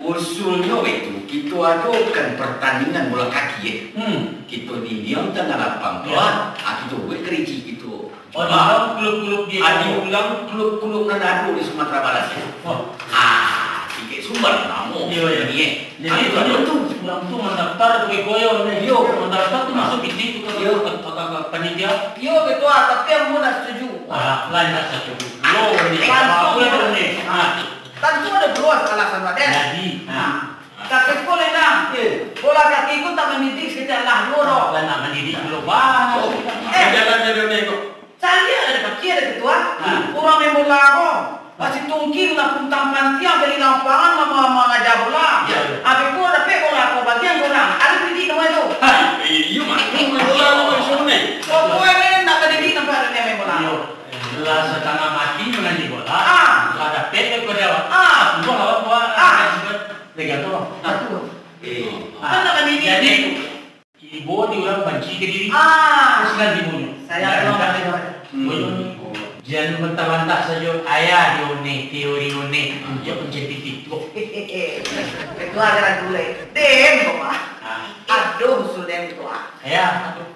Usulnyo itu, kito adokan pertandingan bola kaki, eh. Hmm. Kito dinding tangah lapang tu, ah. Ah, kito buek keriji kito. Oh, diulang klub-klub di, ah, diulang klub-klub nan ado di Sumatera Barat, eh. Oh. Ah, sikit sumber namo. Iyo, iyo. Ini, eh. Jadi, ah, itu urang tu mandaftar tu, beko yo, ni. Iyo. Mandaftar tu, ah, masuk pitih tu ka, iyo, ka, ka, ka, ka panitia. Iyo, betul, ah, tapi ambo ndak setuju. Ah, lah ndak setuju. Lo ni, apa pula tu ni? Ah. Tantu ado pulo alasan, Raden. Jadi, ha. Nah, tapi ko lendang. Eh. Bola kaki ko tak mandidik saketek lah juo doh. Lah nak mandidik dulu, bah. Oh. Eh. Jalan-jalan ni ko. Caliak ado kaki ado ketua. Ha. Urang main bola ko. Masih tungking lah puntang pantiang dari lapangan ma-, ma-, mangaja bola. Ya, ya. Abih ko dapek bola ko bagian ko nah. Ado didik namo tu. Ha. Iyo, mah. Main bola ko main sungai. Pokoknyo nak mandidik nampak ado main bola. Iyo. Lah satangah mati mananti bola, ah, lah dapek dek kau jawab. Ah, buang awak buang, ah, sudah. Pegang tu, Bang. Ah. Eh. Ah. Kan nak mandidik. Jadi, ibo di urang banci ka diri. Ah. Terus nanti bunyi. Saya. Jan tolong bantah, kasih tahu. Hmm. Bunyi. Jan bantah-bantah sajo. Ayah di one, teori one, hmm, unjuk mencari titik. Itu agak ragu lah. Dem, Bapak. Ah. Aduh, sudah itu, ah. Ayah. Aduh.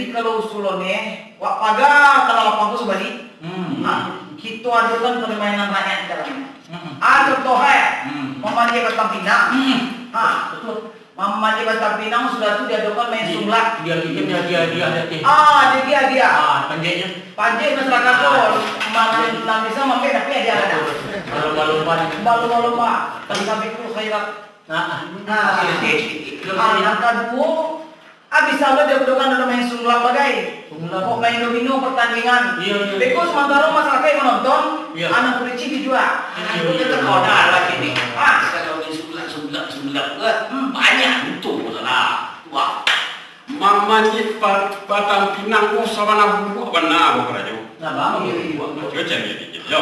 Kalau usulan ni, wak paga kalau lapang tu sabali. Hmm. Ha, kito adokan permainan rakyat sekarang. Hmm. Ah, contoh, eh. Hmm. Mamanjek batang pinang. Hmm. Ha. Betul. Mamanjek batang pinang, sudah tu diadokan main Di-, sunglak. Dia, dia, dia, dia, dia, dia. Ah, dia, dia, dia. Ah, panjeknyo. Panjek masyarakat tu, Ah. mana nan bisa mampek, tapi dia ada. Lomba-lomba ni. Lomba-lomba. Tapi sampai tu khairat. Nah, Nah, nah, yang kedua, ah, bisa lo diadokan dalam main sunglak bagai. Sunglak. Kok main domino pertandingan. Iya, iya. Beko sementara masyarakat yang menonton, Iya. anak kuricik dijual. Iya, Itu iya. terkenal lah kini. Ah, kalau main sunglak, sunglak, sunglak tu kan, hmm, banyak untung lah. Wah. Mamanjek pa-, batang pinang ko sabana buruak bana ko karajo. Nah, bang. Buruak karajo cari dia. Yo.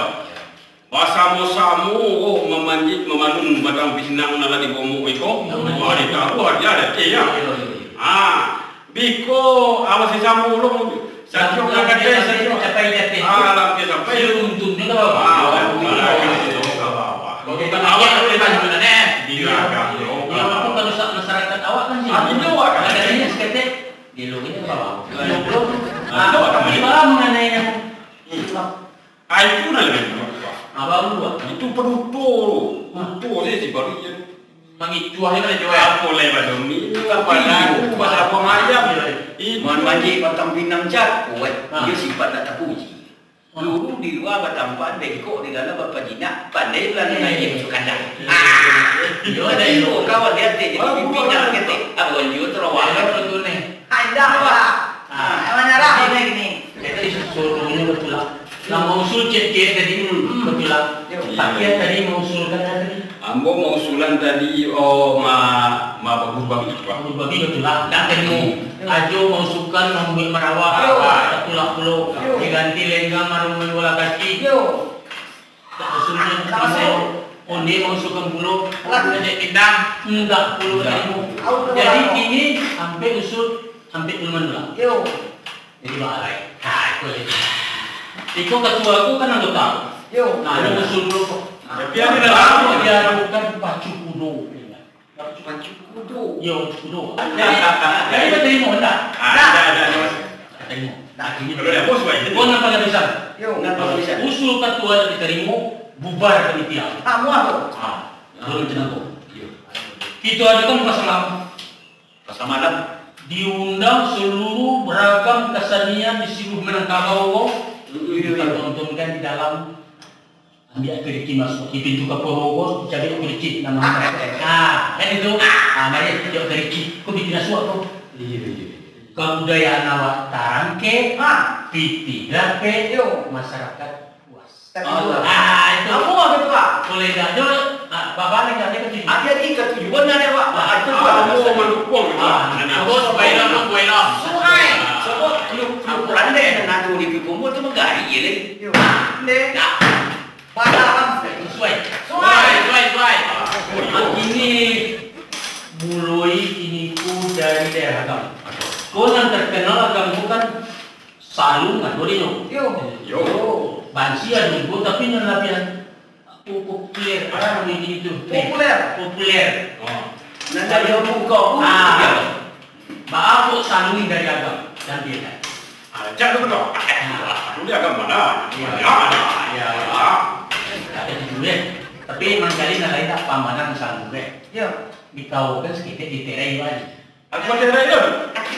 Basamo-samo ko mamanjek mamalun batang pinang nan lah digomok iko. Yo. Wah, ditaruah dia ada teh, ya. Yo, yo, yo. Ah, biko awas sisamo ulun. Satiok Sampai nan kata, jatih, satiok. Sampai jatih. Ah, lah, okey, sampai. Untung juga, Bang. Ah, untung. Untung. Kalau kita Awak makan, boleh kita bantu, kan, eh? Di belakang, yo. Kalau aku kalau sa-, masyarakat awak kan sih. Ah, itu awak kan? Ada ini seketek, dia lo ini ke bawah. Iya. Dia lo. Ah, Itu awak kan? Tapi malam mengenai yang Hmm. Ah, itu nan labiah dulu, Pak. Ah, baru, Pak. Itu penutup. Penutup saja si baru je. Mangicuah je kan, Joel? Apo lai badomi, Tapi, apa dah, Pak. Pasal buang ayam. Iya, iya. Itu. Mamanjek batang pinang jago, eh. Ah. Dia sifat nak tapuji. Ah. Luru di lua batampan, bengkok di dalam bapajinak, pandai lah Hmm. naik masuk kandang. Iya. Ah. Iya, ada Iyo, itu. Kawan dia teh jadi Bagus, pimpinan bagus. ketek. Abang Jun terawak. Iya, betul nih. Ada, Pak. Ah. Ah, emang nyarah ini gini. Jadi, suruhnya betul lah. Lah, mausul cek-cek tadi, hmm, betul lah. Yo. Pakian tadi mausulkan apa tadi? Ambo mausulan tadi, oh, ma-, ma-, baguru babi, Pak. Baguru babi betul lah. Dah tadi mau Hmm. Ajo mausulkan mambuek marawa. Yo. Betul lah pulo. Yo. Diganti lenggang marung manjual kaki. Yo. Tak mausulnya Tak masuk. Onde mausulkan pulo. Lah. Jadi pindah, enggak pulo Enggak. tadi mau. Au, Jadi pulo. kini sampai usul, sampai pulo manjual. Yo. Jadi, baa lai. Ha, iko lai. Iko katua ko kan anggota. Yo. Nah, ado usul dulu ko. Tapi ado dalam. Dia lakukan pacu kudo. Pacu kudo. Yo, pacu kudo. Jadi, jadi batarimo ndak? Ah, ndak, ndak, ndak. Batarimo. Nah, gini. Kalau dah bos, baik. Ko nan pangabisaan. Yo, nan pangabisaan. Usul katua ndak ditarimo, bubar panitia. Ah, muah tu. Ah, turun tenang ko. Yo. Kito adakan pasar malam. Pasar malam. Diundang seluruh beragam kesenian di seluruh Minangkabau ko. Mm-mm. Dipertontonkan di dalam. Ambiak keriki masuk di pintu kaporo ko, dicabik keriki, nama-nama. Ah, kan itu. Ah, mari, ambiak keriki. Ko bikin asuak ko. Iya, iya. Kebudayaan awak tarangkek, ah, pitih rapek, yo, masyarakat puas. Tapi Oh, dua. ah, itu. Apa lah ketua? Boleh dah. Dia, ah, babalik dah, dia ketiga. Ah, jadi ketujuan ada, Pak. Ah, itu Ah, dua. Ambo mandukung itu. Ah, Nah, ambo sebaiknya, ambo sebaiknya. Suai. Sebab klub-klub randai nan ado di Kumbul tu menggali je, leh. Yo. Nah. Nah. Paham. Suai. Suai. Suai, suai, suai. Ah, ini mulai ini ku dari daerah Agam. Ko nan terkenal Agam tu kan Salung ado di nyo. Yo. Yo. Bansi ado juo, tapi nan labiah populer, ah, di itu. Populer. Populer. Oh. Nan dari muka pun. Ah. Baa kok salung dari Agam? Dan dia kan. Ah, cak tu betul. Nah. Dulu Agam mana? Iya. Mana? Iya. Ah. Tak ada dulu, ya. Tapi mangkali nan lain tak pamanan salung, ya. Iya. Dikaukan sekitar di terai balik. Aku pakai raya.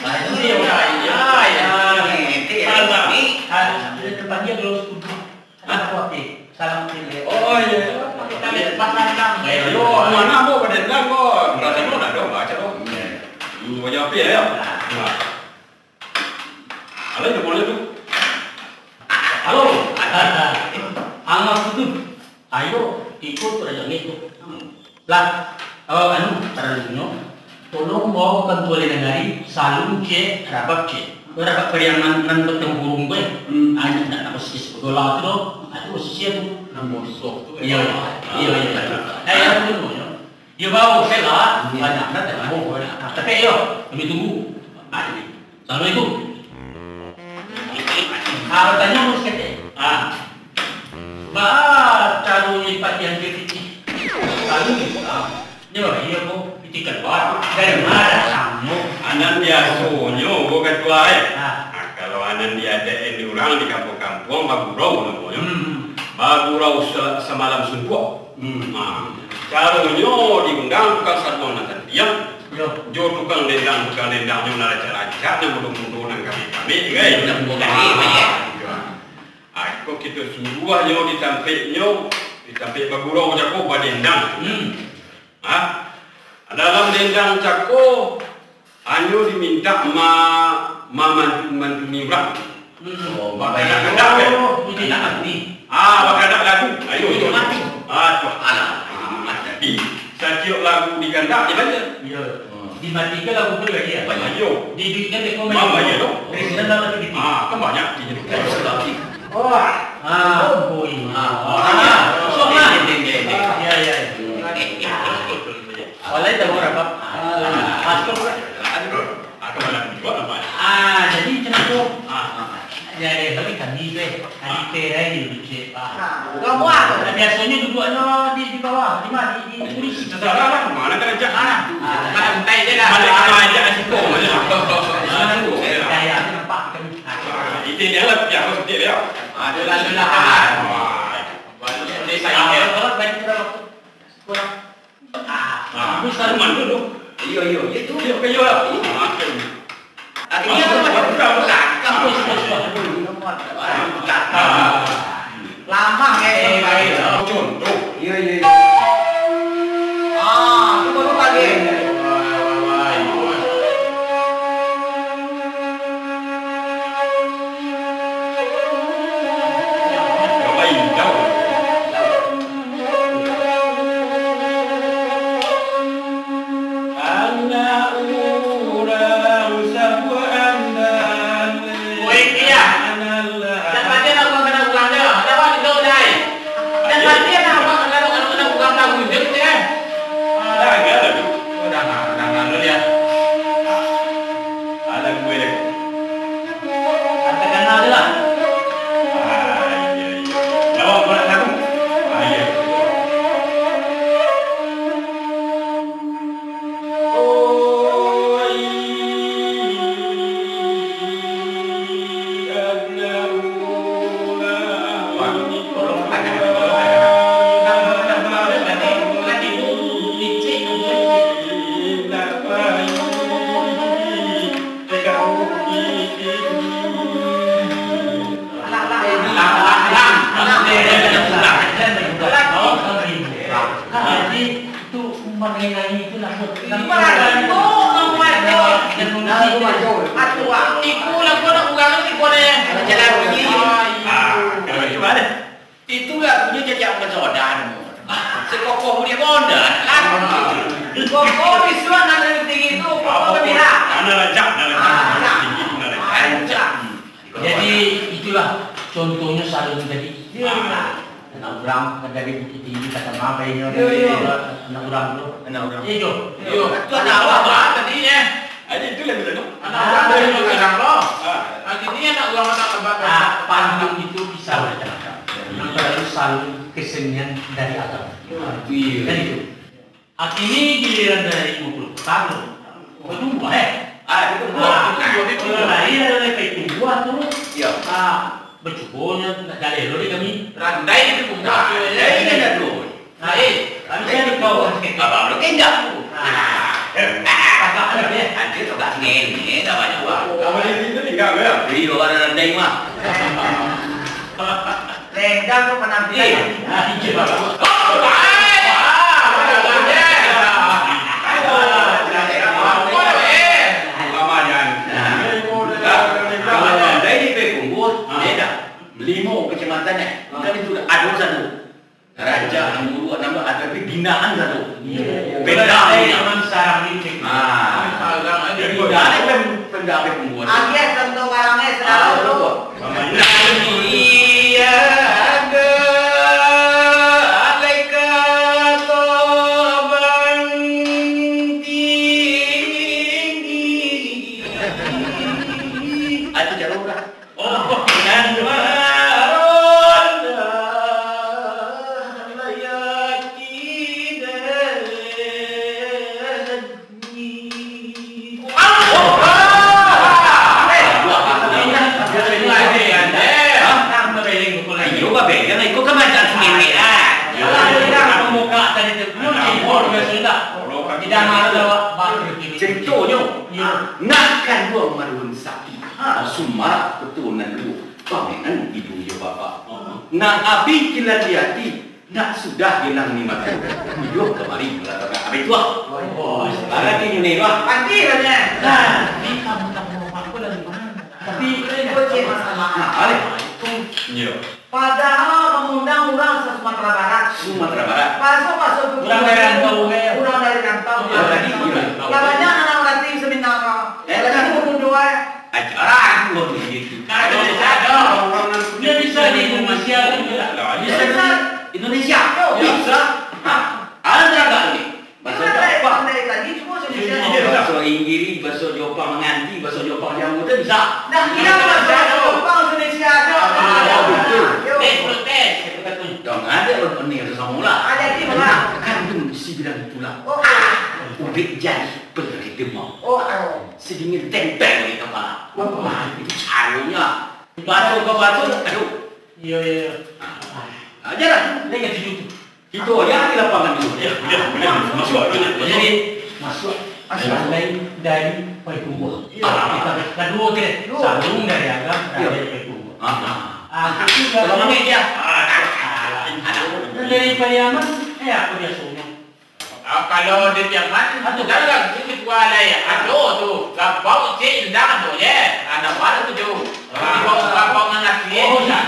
Ah, itu dia, Pak. Ya, ya. Ini, ini, Salam, Pak. ini. Ah, dia tempat dia belum setuju. Hah? Apa, Pi? Salam, Pi. Oh, iya. Kita lihat pasang, Bang. Ayo, mana, Bu? Pada bilang, Bu. Berarti, Bu, nak dong, baca, Bu. Iya. Hmm, wajah api, ya? Nah. Nah. Halo, itu boleh tu. Halo. Angah tu. Ayo, ikut raja ni tu. Lah, eh, anu, taralunyo, tolong bawa kantua di nagari, salung cek, rabab cek. Rabab pariaman nan batang burung tu, eh. Hmm. Ah, nak, nak basisi sebelah tu, doh. Ah, tu basisi tu. Nan bosok tu, eh. Iya, iya, iya, iya. Ah. Nah, ya, tu, tu, ya. Dia bawa saya lah, Hmm. banyak, nak tak? Oh, banyak. Ah, tapi, yo, kami tunggu. Ah, ini. Assalamualaikum. Ah, batanyo urus ketek. Ah. Baa caro lipat yang ketek? Lalu, ah, nyo, iyo ko, pitih kalua. Dari ma datangnyo? Anan biasonyo, ko katua, eh. Ah. Nan diadakan di urang di kampuang-kampuang, bagurau namonyo. Hmm. Bagurau sa-, samalam suntuak. Hmm. Nah, caronyo diundang tukang saduang nan cantiang. Yo. Jo tukang dendang, tukang dendangnyo nan rancak-rancak, nan mudo-mudo, nan kamik-kamik, kan? Nan mudo-mudo kamik, ah, kan? Ah, iko kito suruah nyo di tampeknyo, di tampek bagurau cako badendang. Hmm. Ha? Dalam dendang cako, hanyo dimintak ma-, mamantun-mantuni urang. Hmm. Oh, bakadak-kadak, eh? Oh, itu nak mati. Ah, bakadak lagu. Ayo, itu mati. Ah, tu. Alah, ah, jadi, satiok lagu dikandak, dibayar. Iyo. Hmm. Dimatikan lagu tu lagi, ya? Bayar. Ayo. Diduitkan dek kau. Mambayar, tu. Presiden dapat duit. Ah, kan banyak. Oh. Ah, oh, iya. Ah, oh, iya. Kosong lah. Ding, ding, ding, ding. Ah, iya, iya. Walai tahu berapa? Ah, masuk. Aduh, aku malah juga namanya. Ah, jadi macam tu. Ah, ah. Ya, ya, tapi tadi teh, tadi teh, eh, di, di, ah. Nah, biasanya duduknya di, di bawah, di mana? Di, di kursi. Terserah lah, mana kerja. Ah, ah. Mana entah je lah. Mana kerja situ, mana. Ah, tu, ya. Ya, ya, nampak kami. Ah, itu dia lah, ya, harus dia, ya. Ada lah, ada lah. Ah. Balik desa ini. Ah, kalau, kalau balik ke dalam. Kurang. Ah, ah, aku selalu mandu tu. Iyo, iyo, iyo tu. Iyo, iyo lah. Ah, akhirnya apa? Aku dah belakang. Aku suka, suka. Belakang. Lama, eh, eh, baik. Contoh. Iyo, iyo, iyo. Ah, tu baru lagi. Anak urang sabuah andal. Oi, iya. Jan batia nak urang, anak urang tu. Jan batia nak urang, anak urang tu. Dah, dah, dah. Dah, dah, dah, dah, dah. Alah, gue deh. Katakanlah adalah. Ah, iya, iya. Lawan bola tahu. Ah, iya. Jadi, itu mengenai itu lah. Itu lah gua nak ulang itu, tipu lah gua nak jalan begini. Ah, kalau itu ada. Itu lagunyo cacak pasodan. Sekokoh mulia bonda, kan? Kokoh bisuak nan tinggi tu, kokoh kabira. Nan rancak, nan rancak. Ah, rancak. Tinggi tu nan rancak. Rancak. Jadi, itulah contohnya salun tadi. Iyo. Ah, anak urang kan dari Bukittinggi, kata maaf, inyo. Iyo, iyo. Anak urang tu. Anak urang. Iyo. Iyo. Tu anak awak, Bang, tadi, eh. Aja itu lah, betul, no? Anak urang dari Bukittinggi, Bang. Ah. Akhirnya anak urang anak abang. Ah, pantun itu bisa macam-macam. Yang perlu salun kesenian dari agama. Iyo. Kan itu. Akhirnya giliran dari lima puluh tahun. Bertumbuh, eh. Ah, bertumbuh. Ah, bertumbuh, bertumbuh. Lahir dari Payakumbuah tu. Iyo. Ah, bercukurnya, nak jaleh lo di kami. Randai itu pun. Nah, randai kan dah tu. Nah, eh, kami kan di bawah. Abang lo kendak tu. Ah. Agak ada, ya. Nanti tu kat sini, dah banyak uang. Abang di sini tinggal, ya? Iyo, ada randai mah. Lenggang tu penampilan. Eh, ah, iya. Oh, baik. Ah, baik. Ramadan. Ramadan. Dari Payakumbuah, beda. Limo kecamatan, eh. Kan itu ado satu. Raja, Amuru, Anamba, tapi binaan satu. Iya. Beda. Zaman sekarang ini. Ah. Sekarang ini. Beda, kan, beda Payakumbuah. Agiah contoh barangnya, saudara. Ah, betul. Iya, ada. Alaika. Sumarak keturunan duo, pamenan ibu jo bapak. Nan abih kilan di ati, nak sudah ilang di mato. Iyo kamari malatangkan abih tuah. Barati nyo ni, bah. Pati lah nyo. Nah, ni kamu tak mau apa dari mana? Tapi itu je masalah. Nah, alih. Iyo. Padahal mangundang urang sa-Sumatera Barat. Sumatera Barat. Paso-paso tu urang dari rantau, urang dari rantau. Urang dari rantau. Lah banyak anak urang ti seminar. Eh, lah jadi mundur, eh. Ajaran lo di situ. Nah, Indonesia ada. Dia bisa di Indonesia juga. Bisa di Indonesia. Bisa. Hah? Ada nggak ni? Baso Jopang. Baso Inggirih, baso Jopang manganti, baso Jopang jamu tu bisa. Nah, kira baso Jopang Indonesia ada. Ah, betul. Yo. Eh, protes. Dong, ada lo pening tu sama lah. Ada di mana? Kandung si bilang itulah. Oh, ah. Ubek jadi penyakit demam. Oh, ah. Sedingin tempel di kepala. Wah, itu caranya. Baso ke baso, aduh. Iya, iya, iya. Ah, ajaran. Dia kata gitu. Itu yang di lapangan tu. Ya, ya, ya. Masuk dulu. Jadi, masuk. Masuk. Randai dari Payakumbuah. Iya. Ah, kita kedua tu, Salung dari Agam, Randai dari Payakumbuah. Ah, ah. Ah, itu kalau mana dia? Ah, ah, dari Pariaman, eh, apa dia suruh? Ah, kalau di Pariaman, ado dagang tu ketua lai. Ado tu, gabau cik indang tu, ye. Ada baru tu. Gabau, gabau mangaji. Oh, iya.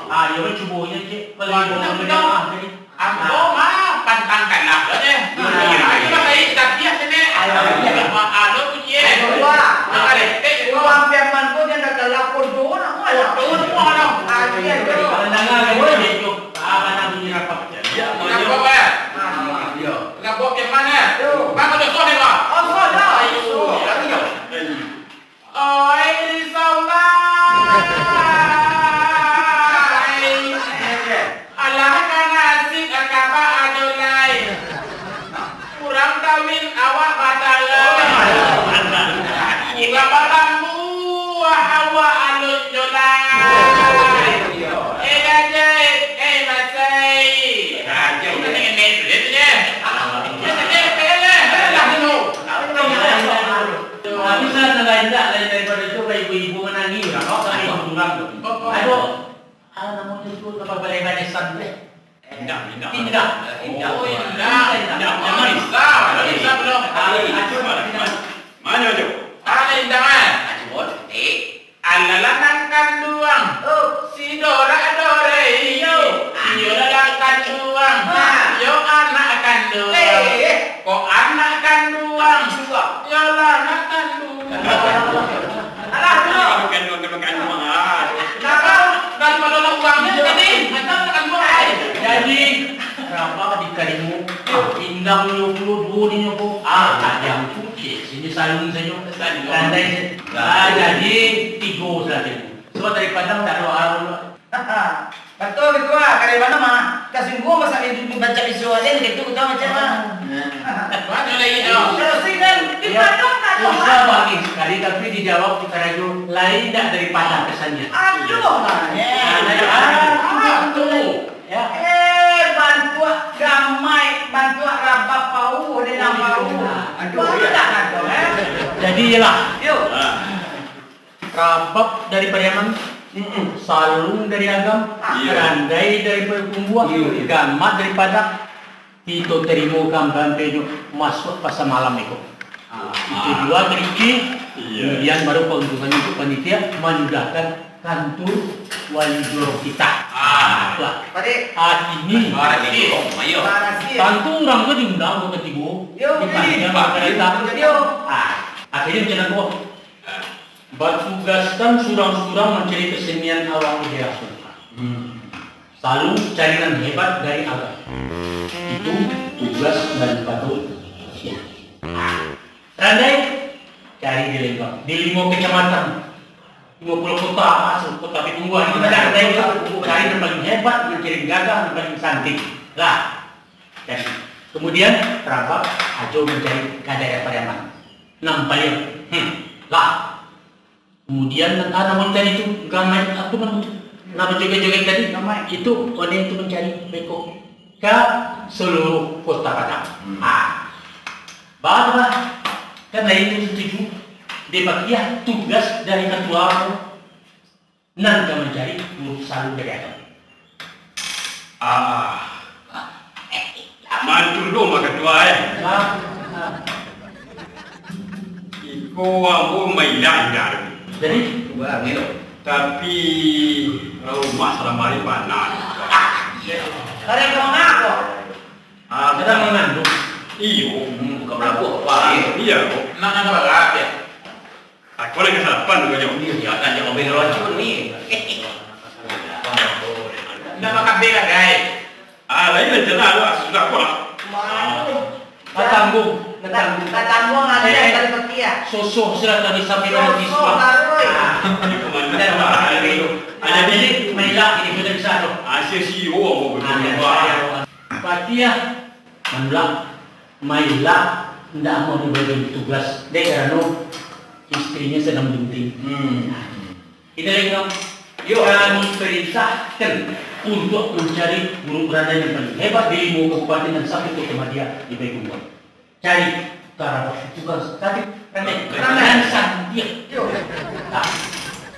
Ah, iya, cubo je, cik. Kalau mana, ah, jadi Ambo mah pantang kalah lo deh. Kira ajo lah baik, tapi ya sini. Ayo, ayo. Mak alo bunyi eh. Ayo, Pak. Mak alo, eh, Pak. Uang Piaman ko jan kalah podo nak, Pak. Podo, Pak, alo. Ayo, ayo. Pandangan, ayo, ayo. Ah, mana bunyi rapat? Ya, ya. Rapat, Pak. Ah, iya. Rapat Piaman, eh? Yo. Bang, ada soh ni, Pak? Oh, soh dah. Ayo, ayo. Oi, risaulah. Alah, ka nasib ka ba ajo lai. Urang kawin awak batarai. Urang batambuah awak alun jo lai. Eh, gadai, eh, masai. Rajo. Ini ngemes, dia tu je. Dia tu je, dia tu je. Ah, bisa nan lain dak, lain daripado itu, kayak ibu-ibu manangih urang, kok sampai ibu urang tu. Aduh, ah, namonyo tu, napa balai barisan tu, eh? Indah, indah. Indah. Indah. Oh, indah. Indah. Indah. Indah. Indah. Indah. Indah. Indah. Indah. Indah. Mano tu? Ah, indah, ah. Aduh, eh. Alah nan kanduang, oh, si dorak-dorek iyo, iyo lah kanduang, ah, iyo anak kanduang. Eh, eh. Kok anak kanduang? Kanduang. Iyolah anak kanduang. Alah, tu. Anak kanduang, anak kanduang, ah. Nah, kalau daripada orang uangnya tadi, anak kanduang, eh. Jadi, Rabak ditarimo, ah, indang nyo pulo duo dinyo ko. Ah, yang tu, cek, sini Salung sajo. Salung. Randai sajo. Ah, jadi tigo sajo. Sebab dari Padang tak ada orang. Betul, betul, ah. Dari mana mah? Kasinggung masa itu baca isu ada yang gitu, tahu macam mana? Nah. Mana lagi tu? Terus kan, di Padang tak ada. Susah bagi sekali, tapi dijawab kita ragu. Lain tak dari Padang kesannya. Aduh, lah. Ya. Ah, nah, ah, ah, tu. Ya. Eh, bantuak gamai, bantuak rabab pauh, dia nak pauh. Aduh, ya. Banyak lah tu, eh. Jadi, iyalah. Yo. Ah. Rabab dari Pariaman, mm-mm, Salung dari Agam, ah, iya, Randai dari Payakumbuah, iya, iya, Gamat dari Padang. Kito tarimo kambang tu masuak pasa malam iko. Ah. Kito jua tariki, iya, kemudian baru kauntungannyo untuk panitia manyudahkan kantur wali jorong kita. Ah. Tuah. Padi. Ah, ini. Barasi. Barasi. Tantu urang tu diundang kok katigo. Yo, dipanggil, yo, kereta. Yo. Ah, akhirnya macam tu. Ah. Batugaskan surang-surang mancari kasenian awak di daerah Sumatera. Hmm. Salalu cari nan hebat dari Agam. Itu tugas daripado sia. Randai, cari di Lembang. Di limo kecamatan. Limo puluah kota, masuk kota Payakumbuah. Itu dah Randai tu. Cari nan paling hebat, nan paling gagah, nan paling cantik. Lah. Jadi, kemudian, Rabab, Ajo mancari ka daerah Pariaman. Nan paling, hmm, lah. Kemudian, ah, namonyo tadi tu, Gamai, apa namonyo tu? Nan bajoget-joget tadi, Gamai. Itu, oh, dia itu mancari beko ka seluruh Kota Padang. Hmm. Ah. Bah, bah. Kan lain tu setuju. Dia bagian tugas dari ketua tu. nan ka mancari Guru Salu dari Agam. Ah, mantu lo mah Katua, eh. Ah, ah. Iko ambo mailah indak. Jadi? Wah, ni lo. Tapi, rumah salamari panas. Ada kemana kau? Ah, sedang mengandung. Iyo. Hmm, bukan berlaku apa, eh? Iya, kok. Nak, nak berlaku, ya? Aku lagi sarapan tu, Nyo. Iya, iya, kan jangan bela racun ni. Ndak makan bela, gai. Ah, lain lah, jelas lah, sudah aku lah. Mana tu? Tatanggung, tatanggung. Tatanggung ada dari peti, ya? Sosoh sudah tadi sampai dengan siswa. Sosoh, taruh, ya. Ah, itu mana? Ada apa? Ada di, ada di, mailak ini, kita bisa tu. Ah, sio-sio, apa betul? Ah, iya, iya. Pati, ya. Manulak, mailak, indak amuah dibagian tugas, dek karano istrinya sedang bunting. Hmm. Kita dengar, yo, kami perintahkan untuk mencari guru berandai yang paling hebat di limo kabupaten dan satu kota madya di Payakumbuah. Cari karabat itu kan tadi, randai, randai. Randai. Santiang. Yo. Nah.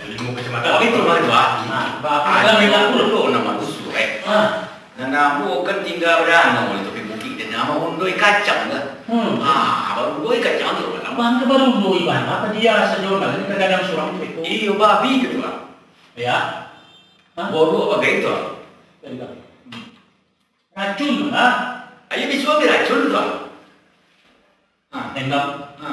Ilmu kacamata. Oh, itu baru, ah. Nah, ba-, apa? Alah, memang dulu nama rusuh, eh. Ah. Nan ambo kan tingga badanga di tapi bukik, dan ambo undoi kacang lah. Hmm. Ah, baru undoi kacang tu, Bang. Bang, tu baru undoi, Bang. Apa dia sajo, Bang? Ini kadang surang tu, Beko. Iyo, babi gitu, Bang. Ya. Hah? Borok bagai tu, Bang. Racun lah. Ayo, bisuak ambil racun tu, Bang. Ha. Tembak. Ha.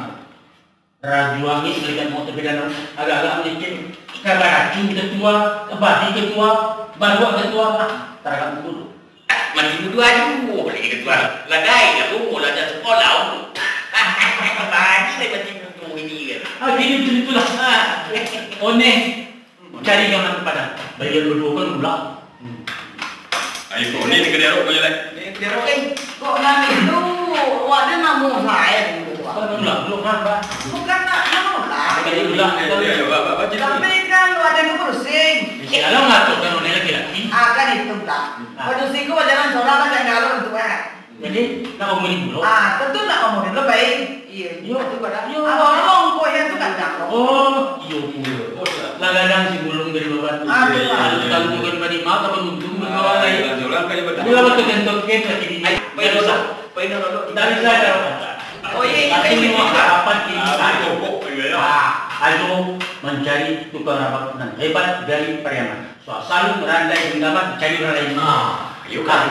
Rajuang ni, malihat mau tapi danau, agak-agak malicin. Ka baracun ketua, ka babi ketua, baruak ketua, ah, taragak mudo. Mati mudo aja, oh, lagi ketua. Ladai lah, oh, lah dah sekolah, oh. Bagi lah mati mudo ini kan. Ah, gini betul itulah. Ha. Oneh. Cari gaman Padang. Bagian baduo kan ulah. Hmm. Ayo, kau ni, ni kedai rokok je, Lai. Ni kedai rokok, eh. Kok nan itu, awak ada namo sae gitu, Wak. Kan ulah, ulah, ha, Pak. Bukan nak, nak ulah. Bukan ulah. Ayo, ayo, Pak, Pak, Pak, cerita. Tapi kan ada yang berusing. Sialah ngatur kan orang laki-laki. Ah, kan itu lah. Nah. Berusing kau jalan seorang kan yang kalau itu, eh. Jadi, nak mamuri pulo? Ah, tentu nak mamuri pulo, baik. Iyo, iyo. Itu pada. Iyo. Abang, abang, kok yang tu kan dah. Oh, iyo, iyo. Lah gadang si bulung dari bawah tu. Ah, iyo, iyo, iyo. Kalau kan pada mata penguntung berkawan lain. Iyo, iyo, iyo. Dia lah betul-betul kan lagi ni. Ai, pai dulu. Pai dulu. Tak bisa, tak bisa. Oh, iya, iya. Tapi iya, ini iya. Harapan kita. Ah, pokok juga, ya. Ah, ayo mencari tukang rabat nan hebat dari Pariaman. Soal salu, randai, genggaman, cari urang lain. Ah, iyo, kan.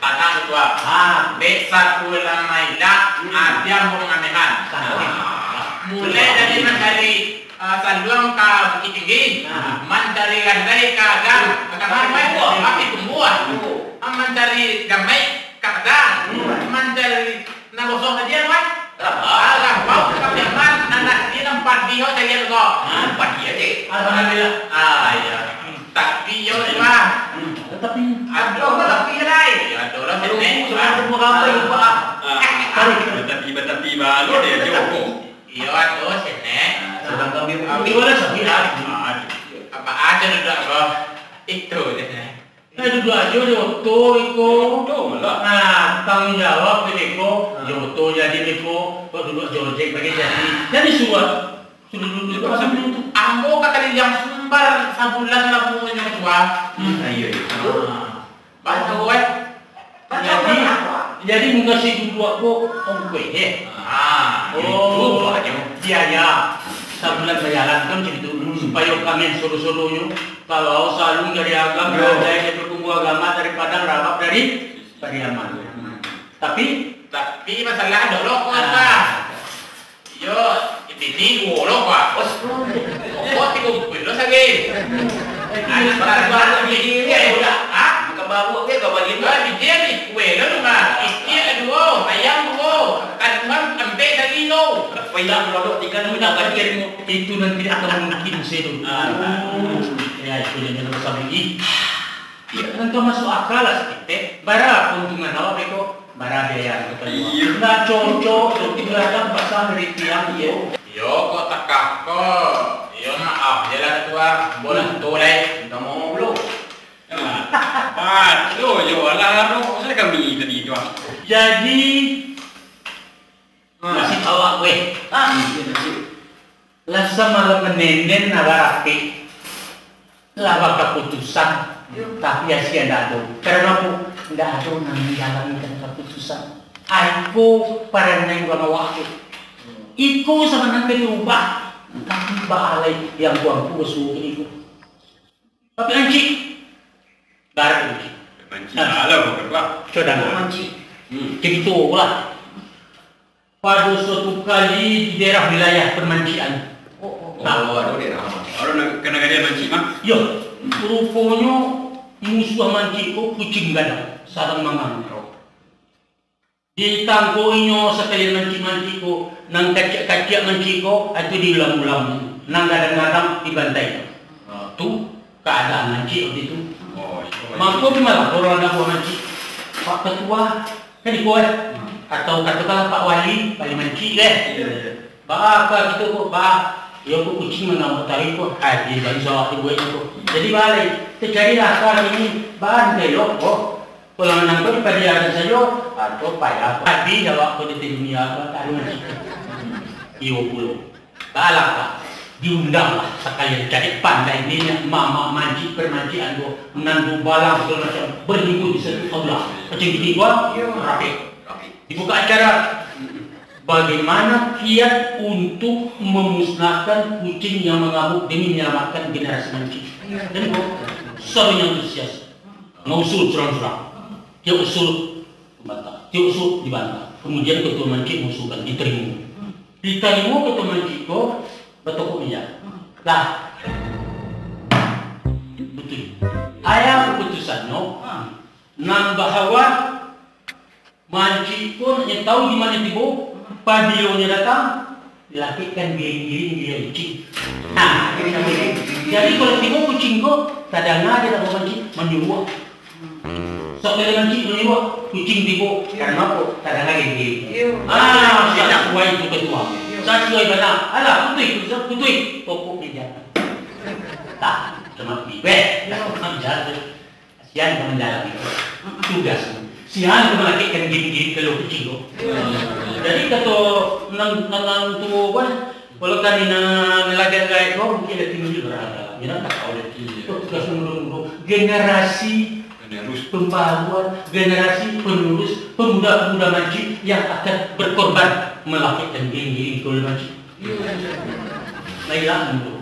Tanang, Ketua. Ah. Dek satu lah mailak, hmm, ati ambo manganehan. Santai. Ah. Mulai dari mancari, ah, saluang ka Bukittinggi, ah, mancari randai ka Agam, Agam Agam Agam Agam. Tapi tumbuah. Tumbuah. Ah, mancari gamai ka Padang, hmm, mancari Nah, bosok tadi, Wan? Rabau. Ah, rabau, tapi aman, anak dia nampak dia cari apa kau? Ah, nampak dia, Cik. Alhamdulillah. Ah, iya. Tapi yo, Wan. Hmm, tapi aduh, tapi, Rai. Ya, aduh lah, aduh, sini. Semua, semua apa, ah, lupa, ah. Ah, tapi, tapi, baru dia, dia hukum. Iya, aduh, sini. Ah, sedang kami hukum. Itu lah, tapi, ah. Ah, aduh. Apa aja duduk, kau? Itu, sini. Eh, duduak ajo di oto beko. Oto malah. Nah, tanggung jawab beko. Nah. Di oto jadi beko. Kok duduak di ojek bagi jadi. Jadi suruah. Suruh duduk, duduk sambil itu. Ambo ka Kaliliang Sumbar sabulan lah bungonyo, Ketua. Hmm, iyo, iyo. Ah. Bantu, eh. Jadi, jadi mukasuik duduak ko ongkoih, eh? Ah, oh, itu banyak. Biaya. Sabulan bajalan kan macam itu. Hmm. Supayo kami soro-soronyo Kalau salu dari Agam, yo, dari Perkumpulan Agama, dari Padang, Rabab, dari Pariaman. Tapi? Tapi masalah dolo, ah, Pak. Yo, bini duo lo, Pak. Bos. Kok tigo puluah lo sagi? Anak baru-baru bini, ya, udah. Hah? Bukan baru, ya, kau bagi. Ah, bini ni, kue lo, Pak. Istri ada duo, ayam duo. Kandungan ampek sagi lo. Apa yang lo tinggal, lo nak bagi? Itu nan tidak akan mungkin, Sir. Ah. Ya, itu yang dalam sabu. Ih. Iya, nan tu masuk akal lah sakitek. Bara keuntungan awak beko? Bara biaya nan keluar. Iya. Ndak cocok tu, tibo datang pasang dari tiang, iyo. Iyo, kok takah ko. Iyo, maaf je lah, Ketua. Bolan tu, lai. Minta maaf dulu. Nah, patuh jo, alah, aduh, saya kami tadi tu, ah. Jadi, Hmm. Nasib awak, weh. Ah, iya, nasib. Lah samalam manenden nan barapek. Lah bakaputusan, tapi hasil ndak ado. Karano apo? Ndak ado nan manjalankan kaputusan. Iko parangai urang awak tu. Iko sabananyo ka diubah, tapi baa lai yang tuanku basuo iko. Tapi mancik. Garap mancik. Mancik. Nah. Alah, bukan, Pak. Sudah, nah. Mancik. Hmm. Carito lah. Pado suatu kali di daerah wilayah permancikan. Oh, oh. Nah. Oh, ado daerah. Ado na-, ka nagari mancik, mah? Yo. Ruponyo musuah mancik ko kuciang gadang, sadang mangamuk. Ditangkok inyo sakalian mancik-mancik ko, nan kaciak-kaciak mancik ko, itu diulam-ulam, nan gadang-gadang dibantai. Ah, tu kaadaan mancik waktu itu. Oh, iyo. Mako, bi malapor urang ka buah mancik, "Pak Ketua," kan iko, eh? Hmm. Atau katokanlah, "Pak Wali, Wali Mancik," eh? Iyo, iyo. "Baa ka kito ko, baa?" "Iyo ko, kuciang mangamuk tadi ko, ado banso awak tu buek ko. Jadi baa lai, kito carilah ka kini, baa ndak elok ko. Kalau nan ko dipadiakan sajo, atau payah ko. Abih awak ko di dunia ko, tak ado mancik." Iyo pulo. Baa lah, Pak. Diundanglah sakalian cadiak pandai niniak mamak mancik permancikan tu, nan dubalang sagalo macam, barimbun di satu aula. Macam kini ko, rapek. Dibuka acara. Bagaimana kiat untuk memusnahkan kucing yang mengamuk demi menyelamatkan generasi mancik? Jadi ko, sadonyo antusias. Mausul surang-surang. Tiok usul dibantah. Tiok usul dibantah. Kemudian ketua mancik mengusulkan, ditarimo. Ditarimo ketua mancik ko, batokok meja. Lah. Batua. Aya kaputusannyo, nan bahwa mancik ko nak nyo tahu di mano tibo, pabilo nyo datang, lakekkan giring-giring di liau kucing. Nah, jadi kalau tibo kucing ko, tadanga dek mancik manyuruak. Sakali mancik manyuruak, kucing tibo. Karano apo? Tadanga giring-giring. Iyo. Ah, sasuai tu ketua. Iyo. Sasuai bana. Alah, putuih, putuih. Pokok meja. Tah, cuma bibeh. Dah, macam tu. Sian ka manjalani tugas. Sian ka malakekkan giring-giring kalau kucing ko. Jadi kato nan, nan, nan tuo kan, kalau kami nan lagak-lagak ko, mungkin lah tinggi lah. Minang tak tahu lah. Iyo. Tugas mudo-mudo, generasi penerus, pembaruan, generasi penerus, pemuda-pemuda mancik yang akan berkorban malakekkan giring-giring kalau mancik. Iyo. Lailah mudo.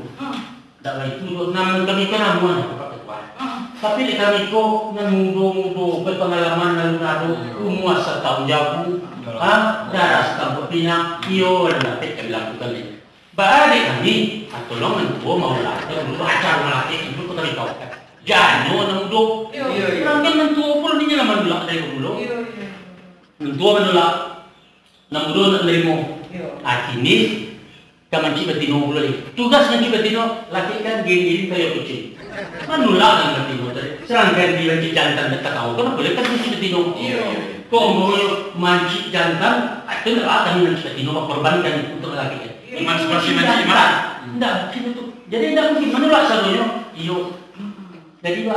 Ndak baitu doh, nan kami ko namuah, Pak Ketua. Ah. Tapi dek kami ko nan mudo-mudo, bapangalaman, nan ado, iyo, umua satahun jabu, iyo, ha, darah satampuak pinang, iyo, lah dapek kami lakukan ni. Baa dek kami, ah, tolong nan tuo maulah, nan mudo acara malakekkan tu ka kami kawal. Janyo nan mudo. Iyo, iyo. Urang kan nan tuo pulo, inyo lah manulak dari bamulo. Iyo, iyo. Nan tuo manulak. Nan mudo nak narimo. Iyo. Ah, kini ka mancik batino pulo lai. Tugas mancik batino, lakekkan giring-giring kayak kucing. Manulak nan batino tadi. Sedangkan di mancik jantan tak tahu, kan boleh kan mancik batino. Iyo. Kok umpamanya mancik jantan, ah, itu ndak akan mancik batino, korbankan untuk malakekkan. Emansipasi mancik, Mak. Ndak mungkin itu. Jadi ndak mungkin manulak sadonyo. Iyo. Jadi,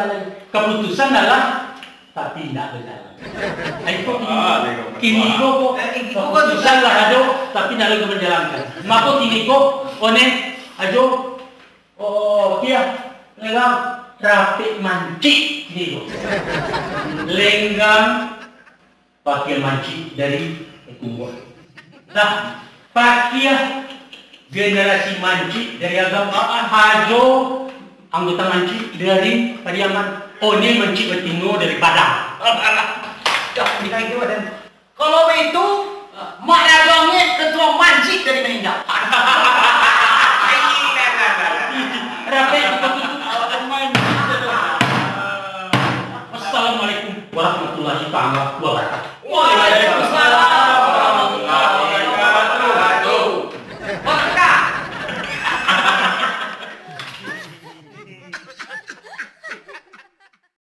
kaputusan adalah tapi indak bajalan. Ai, kok kini? Ah, kini ko, kok, eh, kini ko kaputusan lah ado, tapi indak lagi manjalankan. Mako kini ko, one, ajo, oh, iyo, lenggang, rapek mancik, kini ko. Lenggang, pakiah mancik dari Tumbuah. Nah, pakiah generasi mancik dari Agam, ajo anggota mancik dari Pariaman, one mancik batino dari Padang. Dah, dah, dah, dah. Kalau baitu, Mak Dagang ni ketua mancik dari Maninjak. Rapek. Assalamualaikum warahmatullahi taala wabarakatuh.